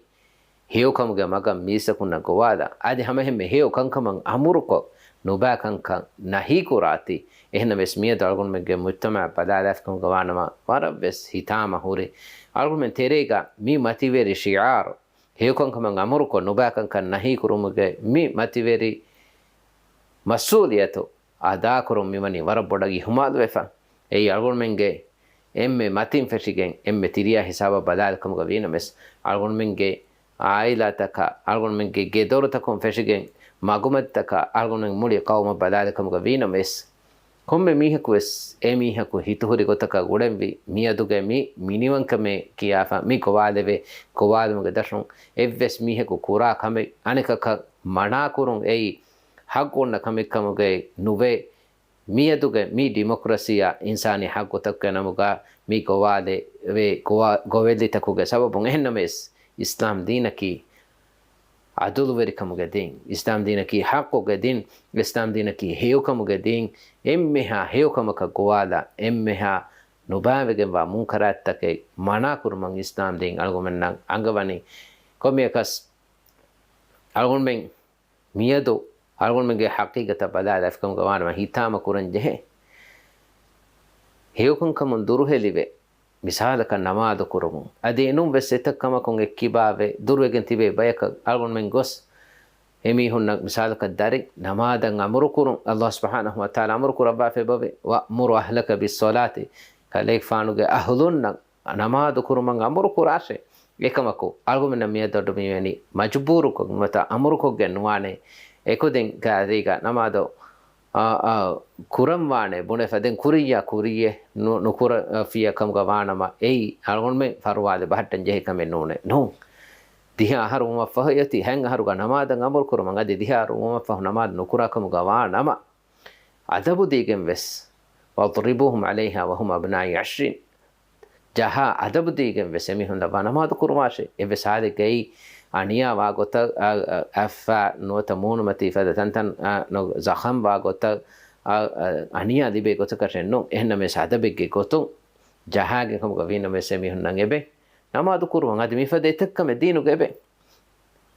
ހެޔޮކަމުގެ މަގަށް މީސްތަކުންނަށް ގޮވާލާ، އަދި ހަމައެހެންމެ ހެޔޮ ކަންކަމަށް އަމުރުކޮށް، ނުބާ ކަންކަން ނަހީކުރާތީ. އެހެންނަމަވެސް މިއަދު އަޅުގަނޑުމެންގެ މުޖްތަމަޢަށް ބަލާލާފިކަމުގަ ވާނަމަ، ވަރަށްވެސް ހިތާމަ ހުރި. އަޅުގަނޑުމެން ތެރޭގަ މި މަތިވެރި ޝިޢާރު، ހެޔޮކަންކަމަށް އަމުރުކޮށް، ނުބާކަންކަން ނަހީކުރުމުގެ މި މަތިވެރި މަސްއޫލިއްޔަތު އަދާކުރުން މިވަނީ ވަރަށް ބޮޑަށް އިހުމާލުވެފަ. އެއީ އަޅުގަނޑުމެންގެ އެންމެ މަތިން ފެށިގެން، އެންމެ ތިރިޔާ ހިސާބަށް ބަލާލިކަމުގަ ވީނަމަވެސް، އަޅުގަނޑުމެންގެ އާއިލާތަކަށް، އަޅުގަނޑުމެންގެ ގެދޮރުތަކުން ފެށިގެން، މަގުމަތިތަކަށް އަޅުގަނޑުމެން މުޅި ޤައުމަށް ބަލާލިކަމުގަ ވީނަމަވެސް، ކޮންމެ މީހަކުވެސް އެ މީހަކު ހިތުހުރި ގޮތަކަށް އުޅެންވީ، މިއަދުގެ މި މިނިވަންކަމޭ ކިޔާފަ މި ގޮވާލެވޭ ގޮވާލުމުގެ ދަށުން އެއްވެސް މީހަކު ކުރާ ކަމެއް އަނެކަކަށް މަނާކުރުން އެއީ ޙައްޤު އޮންނަ ކަމެއްކަމުގައި ނުވޭ. މިއަދުގެ މި ޑިމޮކްރަސީއާ އިންސާނީ ޙައްޤުތަކުގެ ނަމުގަ މި ގޮވާލެވޭ ގޮވާ-، ގޮވެލިތަކުގެ ސަބަބުން. އެހެންނަމަވެސް، އިސްލާމް ދީނަކީ ޢަދުލުވެރިކަމުގެ ދީން، އިސްލާމް ދީނަކީ ޙައްޤުގެ ދީން، އިސްލާމް ދީނަކީ ހެޔޮކަމުގެ ދީން. އެންމެހާ ހެޔޮކަމަކަށް ގޮވާލާ، އެންމެހާ ނުބާވެގެންވާ މުންކަރާތްތަކެއް މަނާކުރުމަށް އިސްލާމް ދީން އަޅުގަނޑުމެންނަށް އަންގަވަނީ. ކޮންމެއަކަސް އަޅުގަނޑުމެން މިއަދު އަޅުގަނޑުމެންގެ ޙަޤީޤަތަށް ބަލާލާފިކަމުގަ ވާނަމަ ހިތާމަ ކުރަން ޖެހޭ. ހެޔޮކަންކަމުން ދުރުހެލިވެ، މިސާލަކަށް ނަމާދު ކުރުމުން. އަދި އެނޫން ވެސް އެތައް ކަމަކުން އެއްކިބާވެ، ދުރުވެގެން ތިބޭ ބަޔަކަށް އަޅުގަނޑުމެން ގޮސް، އެމީހުންނަށް މިސާލަކަށް ދަރިން ނަމާދަށް އަމުރުކުރުން، ﷲ ސުބްޙާނަހޫ ވަތަޢާލާ އަމުރު ކުރައްވާފައި ބޮވޭ، وَأْمُرْ أَهْلَكَ بِالصَّلَاةِ، ކަލޭގެފާނުގެ އަހުލުންނަށް ނަމާދު ކުރުމަށް އަމުރު ކުރާށޭ. އެކަމަކު، އަޅުގަނޑުމެންނަށް މިއަދު މިވެނީ މަޖުބޫރުކޮށް ނުވަތަ އަމުރުކޮށްގެން ނުވާނެ. އެކުދިން ގާތީގަ ނަމާދު، އާ، އާ، ކުރަން ވާނެ ބުނެފަ ދެން ކުރިއްޔާ ކުރިއެއް ނު-، ނުކުރަ-، ފިޔަ ކަމުގަ ވާނަމަ، އެއީ އަޅުގަނޑުމެން ފަރުވާލެއް ބަހައްޓަން ޖެހޭ ކަމެއް ނޫނޭ. ނޫން. ދިހަ އަހަރު ވުމަށްފަހު އެއޮތީ ހަތް އަހަރުގަ ނަމާދަށް އަމުރު ކުރުމަށް، އަދި ދިހަ އަހަރު ވުމަށްފަހު ނަމާދު ނުކުރާ ކަމުގަ ވާ ނަމަ، އަދަބު ދީގެން ވެސް، وَاضْرِبُوهُمْ عَلَيْهَا وَهُمْ أَبْنَاءُ عَشْرٍ، ޖަހާ އަދަބު ދީގެން ވެސް އެމީހުން ލައްވާ ނަމާދު ކުރުމާށޭ. އެއްވެސް ހާލެއްގައި އަނިޔާ ވާ ގޮތަށް، އަ، އަ، އައްފާ ނުވަތަ މޫނުމަތީ ފަދަ ތަންތަން، އަ، ނު-، ޒަޚަމް ވާ ގޮތަށް، އަ، އަ، އަނިޔާ ލިބޭ ގޮތަކަށެއް ނޫން. އެހެންނަމަވެސް އަދަބެއްގެ ގޮތުން ޖަހާގެން ކަމުގަ ވީނަމަވެސް އެމީހުންނަށް އެބަ ނަމާދު ކުރުމަށް އަދި މިފަދަ އެތައްކަމެއް ދީނުގަ އެބަ.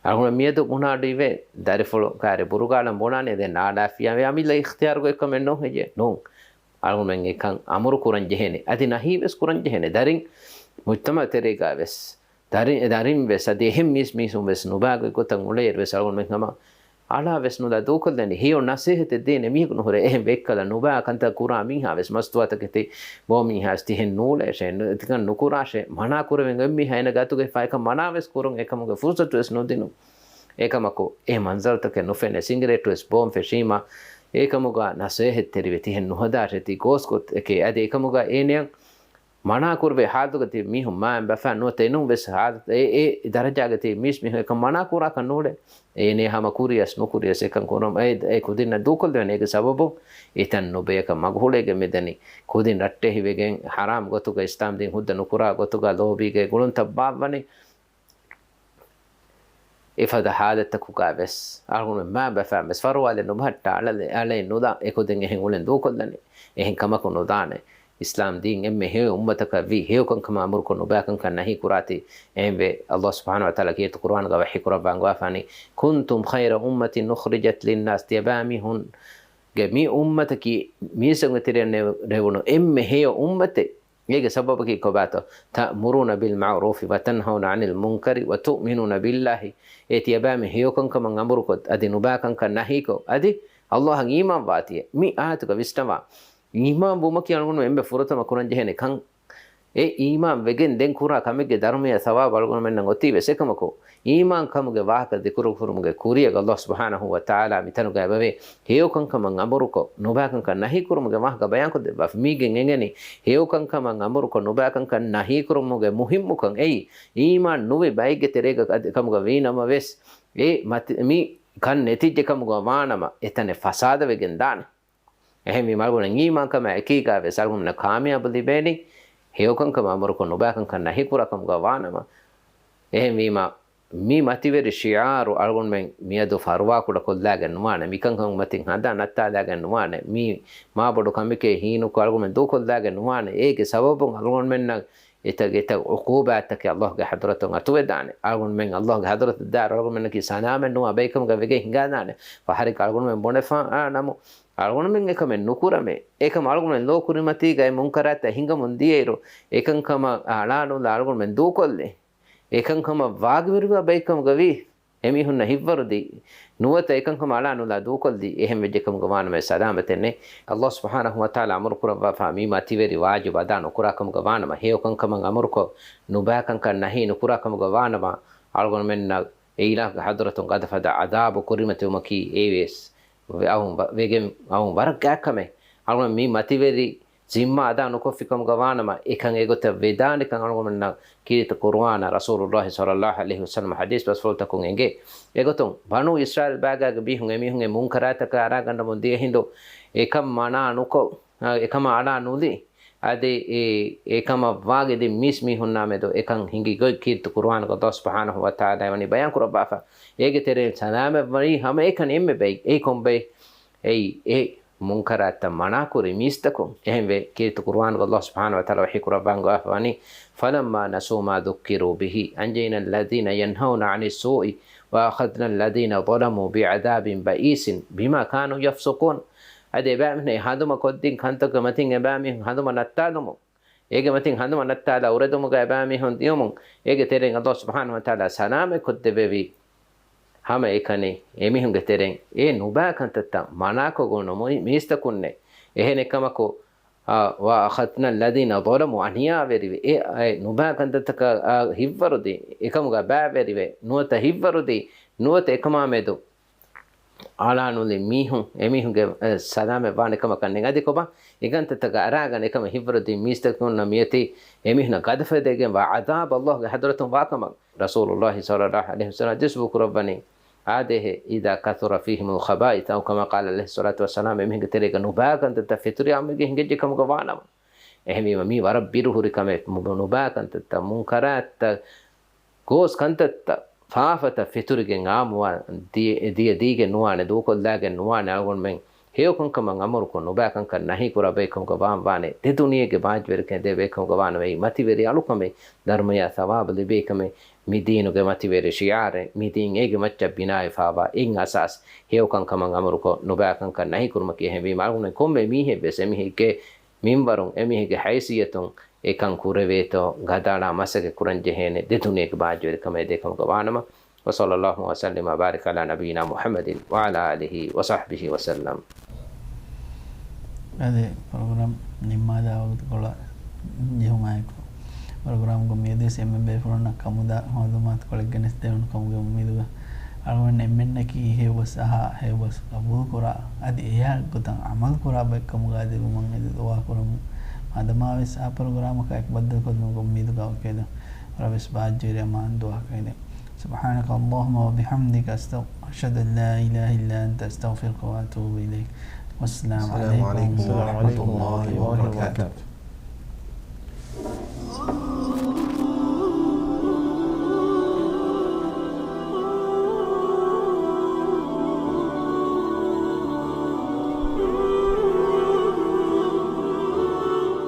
އަޅުގަނޑު މިއަދު ބުނާ އަޑު އިވޭ، ދަރިފުޅު ކާރި ބުރުގާލަން ބުނާނެ ދެން ނާލާފިޔާވެ އަމިއްލަ އިޚްތިޔާރުގައި ކަމެއް ނޫން ހެއްޔޭ؟ ނޫން. އަޅުގަނޑުމެން އެކަން އަމުރު ކުރަން ޖެހޭނެ. އަދި ނަހީ ވެސް ކުރަން ޖެހޭނެ. ދަރިން މުޖްތަމަޢު ތެރޭގަ ވެސް، ދަރި-، ދަރިން ވެސް އަދި އެހެން މީސް މީސުން ވެސް ނުބާ ގޮތްގޮތަށް އުޅޭއިރު ވެސް އަޅުގަނޑުމެން ހަމަ އަޅާ ވެސް ނުލާ ދޫކޮށްލަނީ. ހެޔޮ ނަސޭހަތެއް ދޭނެ މީހަކު ނުހުރޭ. އެހެން ވެއްކަލަ ނުބާ ކަންތައް ކުރާ މީހާ ވެސް މަސްތުވާތަކެތި ބޯ މީހާ ވެސް ތިހެން ނޫޅޭށޭ، ނު-، ތިކަން ނުކުރާށޭ، މަނާ ކުރެވެން އެއްމީހާ އޭނަ ގާތުގައި ފާއިކަން މަނާ ވެސް ކުރުން އެކަމުގެ ފުރުސަތު ވެސް ނުދިނުން. އެކަމަކު އެ މަންޒަރުތަކެއް ނުފެނޭ. ސިނގިރޭޓު ވެސް ބޯން ފެށީމަ އެކަމުގަ ނަސޭހަތްތެރިވެ ތިހެން ނުހަދާށޭ ތި ގޯސް ގޮތެކޭ. އަދި އެކަމުގަ އޭނެއަށް މަނާ ކުރެވޭ ހާލުތަކަށް ތި މީހުން މާ ބަފާ ނުވަތަ އެނޫން ވެސް ހާލަތު އެ، އެ ދަރަޖާގަ ތި މީސް މީހުން އެކަން މަނާ ކުރާކަށް ނޫޅޭ. އޭނެ ހަމަ ކުރިޔަސް ނުކުރިޔަސް އެކަން ކުރުން އެ، އެ ކުދިންނަށް ދޫކޮށްލެވޭނެ. އޭގެ ސަބަބުން އެތަން ނުބަޔަކަށް މަގު ހުޅޭގެން މިދަނީ. ކުދިން ރައްޓެހިވެގެން ހަރާމް ގޮތުގަ އިސްލާމް ދީން ހުއްދަ ނުކުރާ ގޮތުގަ ލޯބީގެ ގުޅުންތައް ބާއްވަނީ. އެފަދަ ހާލަތަކުގަ ވެސް އަޅުގަނޑުމެން މާ ބަފާ ވެސް ފަރުވާލެއް ނުބަހައްޓާ އަޅަ-، އަޅައެއް ނުލާ އެކުދިން އެހެން އުޅެން ދޫކޮށްލަނީ. އެހެން ކަމަކު ނުދާނެ. އިސްލާމް ދީން އެންމެ ހެޔޮ އުއްމަތަކަށް ވީ، ހެޔޮ ކަންކަމަށް އަމުރުކޮށް ނުބާ ކަންކަން ނަހީ ކުރާތީ. އެހެންވެ، ﷲ ސުބްޙާނަހޫ ވަތަޢާލާ ކީރިތި ޤުރުއާންގަ ވަޙީ ކުރައްވާ އަންގަވާފާނީ، كنتم خير أمة أخرجت للناس، ތިޔަބައިމީހުންގެ މި އުއްމަތަކީ މީސްތަކުންގެ ތެރެއިން ރެވުނު އެންމެ ހެޔޮ އުއްމަތެއް. އޭގެ ސަބަބަކީ ކޮބާތޯ؟ تأمرون بالمعروف وتنهون عن المنكر وتؤمنون بالله. އޭ ތިޔަބައިމީހުން ހެޔޮ ކަންކަމަށް އަމުރުކޮށް، އަދި ނުބާ ކަންކަން ނަހީކޮށް، އަދި ﷲ އަށް އީމާން ވާތީ. މި އާޔަތުގަ ވިސްނަވާ. އީމާން ވުމަކީ އަޅުގަނޑު އެންމެ ފުރަތަމަ ކުރަން ޖެހޭނެ ކަން. އެ އީމާން ވެގެން ދެން ކުރާ ކަމެއްގެ ދަރުމަޔާ ސަވާބު އަޅުގަނޑުމެންނަށް އޮތީ ވެސް އެކަމަކު، އީމާން ކަމުގެ ވާހަކަ ޛިކުރު ކުރުމުގެ ކުރިއަށް ﷲ ސުބްޙާނަހޫ ވަތަޢާލާ މިތަނުގައި އެބަވޭ ހެޔޮ ކަންކަމަށް އަމުރުކޮށް، ނުބާ ކަންކަން ނަހީ ކުރުމުގެ ވާހަކަ ބަޔާންކޮށްދެއްވާފަ. މީގެން އެނގެނީ ހެޔޮ ކަންކަމަށް އަމުރުކޮށް، ނުބާ ކަންކަން ނަހީ ކުރުމުގެ މުހިއްމުކަން. އެއީ، އީމާން ނުވި ބައެއްގެ ތެރޭގަ އަދި ކަމުގަ ވީނަމަ ވެސް، އެ މަތި-، މި ކަން ނެތިއްޖެ ކަމުގަ ވާނަމަ، އެތަނެއް ފަސާދަވެގެން ދާނެ. އެހެންވީމަ އަޅުގަނޑު އީމާންކަމާ އެކީގަ ވެސް އަޅުގަނޑުމެންނަށް ކާމިޔާބު ލިބޭނީ، ހެޔޮކަންކަމަށް އަމުރުކޮށް، ނުބާކަންކަން ނަހީކުރާ ކަމުގަ ވާނަމަ. އެހެންވީމަ، މި މަތިވެރި ޝިޢާރު އަޅުގަނޑުމެން މިއަދު ފަރުވާކުޑަ ކޮށްލާގެން ނުވާނެ، މިކަންކަމުގެ މަތިން ހަނދާން ނައްތާލާގެން ނުވާނެ، މި މާބޮޑު ކަމެކޭ ހީނުކޮށް އަޅުގަނޑުމެން ދޫކޮށްލާގެން ނުވާނެ. އޭގެ ސަބަބުން އަޅުގަނޑުމެންނަށް އެތައް އެތައް ޢުޤޫބާތްތަކެއް ﷲގެ ޙަޟްރަތުން އަތުވެދާނެ. އަޅުގަނޑުމެން ﷲގެ ޙަޟްރަތަށް ދާއިރު އަޅުގަނޑުމެންނަކީ ސަލާމަތް ނުވާ ބައެއްކަމުގަ ވެގެން ހިނގާދާނެ. ފަހަރެއްގަ އަޅުގަނޑުމެން ބުނެފާ ނަމު، އަޅުގަނޑުމެން އެކަމެއް ނުކުރަމޭ. އެކަމް އަޅުގަނޑުމެން ލޯ ކުރިމަތީގައި މުންކަރާތްތައް ހިނގަމުން ދިޔައިރު، އެކަންކަމަށް އަޅާ ނުލާ އަޅުގަނޑުމެން ދޫކޮށްލި. އެކަންކަމަށް ވާގިވެރިވާ ބައެއްކަމުގަ ވީ. އެމީހުންނަށް ހިއްވަރުދީ، ނުވަތަ އެކަންކަމަށް އަޅާ ނުލާ ދޫކޮށްލީ، އެހެން ވެއްޖެ ކަމުގަ ވާނަމަ ސަލާމަތެއް ނެތް. ﷲ ސުބްޙާނަހޫ ވަތަޢާލާ އަމުރު ކުރައްވާފާ މި މަތިވެރި ވާޖިބު އަދާ ނުކުރާ ކަމުގަ ވާނަމަ، ހެޔޮ ކަންކަމަށް އަމުރުކޮށް، ނުބާ ކަންކަން ނަހީ ނުކުރާ ކަމުގަ ވާނަމަ، އަޅުގަނޑުމެންނަށް އެ އިލާހުގެ ޙަޟްރަތުން ގަދަފަދަ ޢަޛާބު ކުރިމަތިވުމަކީ އެއީ ވެސް އައުން ވަ-، ވެގެން އައުން ވަރަށް ގާތް ކަމެއް. އަޅުގަނޑު މި މަތިވެރި ޒިންމާ އަދާ ނުކޮށްފި ކަމުގަ ވާނަމަ، އެކަން އެގޮތަށް ވެދާނެކަން އަޅުގަނޑުމެންނަށް ކީރިތި ޤުރުއާނާ ރަސޫލުﷲ ޞައްލަﷲ ޢަލައިހި ވަސައްލަމަ ޙަދީޘް ބަސްފުޅުތަކުން އެނގޭ. އެގޮތުން ބަނޫ އިސްރާއީލް ބާގާގެ ބީހުން އެމީހުން އެ މުންކަރާތަކަށް އަރާގަންނަމުން ދިޔަ ހިނދު، އެކަން މަނާ ނުކޮށް، އެކަމަށް އަޅާ ނުލި، އަދި އެ، އެކަމަށް ވާގިދިން މީސް މީހުންނާ މެދު އެކަން ހިނގި ގޮތް ކީރިތި ޤުރުއާނުގަ ﷲ ސުބްޙާނަހޫ ވަތަޢާލާ ވަނީ ބަޔާން ކުރައްވާފަ. އޭގެ ތެރެއިން ސަލާމަތް ވަނީ ހަމަ އެކަނި އެންމެ ބައި. އެއީ ކޮން ބައި؟ އެއީ އެ މުންކަރާތްތައް މަނާކުރި މީސްތަކުން. އެހެންވެ، ކީރިތި ޤުރުއާނުގަ ﷲ ސުބްޙާނަހޫ ވަތަޢާލާ ވަޙީ ކުރައްވާ އަންގަވާފަ ވަނީ، فلما نسوا ما ذكروا به أنجينا الذين ينهون عن السوء وأخذنا الذين ظلموا بعذاب بئيس بما كانوا يفسقون. އަދި އެބައިމީހުން އެ ހަނދުމަ ކޮށްދިން ކަންތަކުގެ މަތިން އެބައިމީހުން ހަނދުމަ ނައްތާލުމުން، އޭގެ މަތިން ހަނދުމަ ނައްތާލާ އުރެދުމުގަ އެބައިމީހުން ދިޔުމުން، އޭގެ ތެރެއިން ﷲ ސުބްޙާނަހޫ ވަތަޢާލާ ސަލާމަތް ކޮށްދެއްވެވީ. ހަމަ އެކަނި އެމީހުންގެ ތެރެއިން އެ ނުބާ ކަންތައްތައް މަނާކޮށް އުޅުނު މު-، މީސްތަކުންނޭ. އެހެނެއްކަމަކު، އާ، وأخذنا الذين ظلموا، އަނިޔާވެރިވެ، އެ، އެ ނުބާ ކަންތައްތަކަށް، އާ، ހިއްވަރުދީ، އެކަމުގަ ބައިވެރިވެ، ނުވަތަ ހިއްވަރުދީ، ނުވަތަ އެކަމާ މެދު އަޅާނުލި މީހުން، އެމީހުންގެ، އެ، ސަލާމަތް ވާނެ ކަމަކަށް ނެތް. އަދި ކޮބާ؟ އެކަންތައްތަކަށް އަރާގަނެ އެކަމަށް ހިއްވަރުދީ މީސްތަކުންނަށް މިއޮތީ އެމީހުންނަށް ގަދަފަދައިގެންވާ ޢަޛާބު ﷲގެ ޙަޟްރަތުން ވާކަމަށް. ރަސޫލުﷲ ޞައްލަﷲ ޢަލައިހި ވަސައްލަމަ ޙަދީޘްފުޅު ކުރައްވަނީ، އާދޭހޭ، إذا كثر فيهم الخبائث، أو كما قال عليه الصلاة والسلام، އެމީހުންގެ ތެރޭގަ ނުބާ ކަންތައްތައް ފެތުރިއްޔާމުގެ ހިނގައްޖެ ކަމުގަ ވާނަމަ. އެހެންވީމަ، މީ ވަރަށް ބިރުހުރި ކަމެއް. ނުބާ ކަންތައްތައް، މުންކަރާތްތައް، ގޯސް ކަންތައްތައް، ފާފަތައް ފެތުރިގެން އާއްމުވާ ދިޔަ، ދިޔަ ދީގެން ނުވާނެ، ދޫކޮށްލާގެން ނުވާނެ. އަޅުގަނޑުމެން ހެޔޮކަންކަމަށް އަމުރުކޮށް، ނުބައިކަންކަން ނަހީކުރާ ބައެއްކަމުގަ ވާން ވާނެ. ދެ ދުނިޔޭގެ ބާއްޖަވެރިކަން ދޭ ބައެއްކަމުގަ ވާނަމަ، އެއީ މަތިވެރި އަޅުކަމެއް، ދަރުމަޔާ ސަވާބު ލިބޭ ކަމެއް. މި ދީނުގެ މަތިވެރި ޝިޢާރެއް، މި ދީން އޭގެ މައްޗަށް ބިނާވެފާވާ އެއް އަސާސް، ހެޔޮކަންކަމަށް އަމުރުކޮށް، ނުބައިކަންކަން ނަހީކުރުމަކީ. އެހެންވީމަ އަޅުގަނޑު ކޮންމެ މީހެއްވެސް އެމީހެއްގެ މިންވަރުން، އެމީހެއްގެ ހައިސިއްޔަތުން އެކަން ކުރެވޭތޯ ގަދައަޅާ މަސައްކަތް ކުރަންޖެހޭނެ. ދެ ދުނިޔޭގެ ބާއްޖަވެރިކަމެއް ދޭ ކަމުގަ ވާނަމަ. وصلى الله وسلم وبارك على نبينا محمد وعلى آله وصحبه وسلم. އަދި ޕްރޮގްރާމް ނިންމާލާ ވަގުތުކޮޅަށް ޖެހުމާއެކު، ޕްރޮގްރާމްގެ މިއަދުވެސް އެންމެ ބޭފުޅުންނަށް ކަމުދާ މަޢުލޫމާތުކޮޅެއް ގެނެސްދެވުނު ކަމުގެ އުއްމީދުގަ، އަޅުގަނޑު އެންމެންނަކީ ހެޔޮބަސް އަހާ، ހެޔޮބަސް ޤަބޫލުކުރާ، އަދި އެއާ ގޮތަށް ޢަމަލުކުރާ ބައެއްކަމުގަ ލިބުމަށް އެދި ދުޢާ ކުރަމު. ހަމަ ވެސް އާ ޕްރޮގްރާމަކާ އެކު ބައްދަލުކޮށްދިނުމުގެ އުއްމީދުގަ އޮކޭދޯ. ރަބިސް ބާއްޖަވެރި އަމާން ދުޢާ ކައިދެން. سبحانك اللهم وبحمدك، أشهد أن لا إله إلا أنت، أستغفرك وأتوب إليك. والسلام عليكم ورحمة الله وبركاته.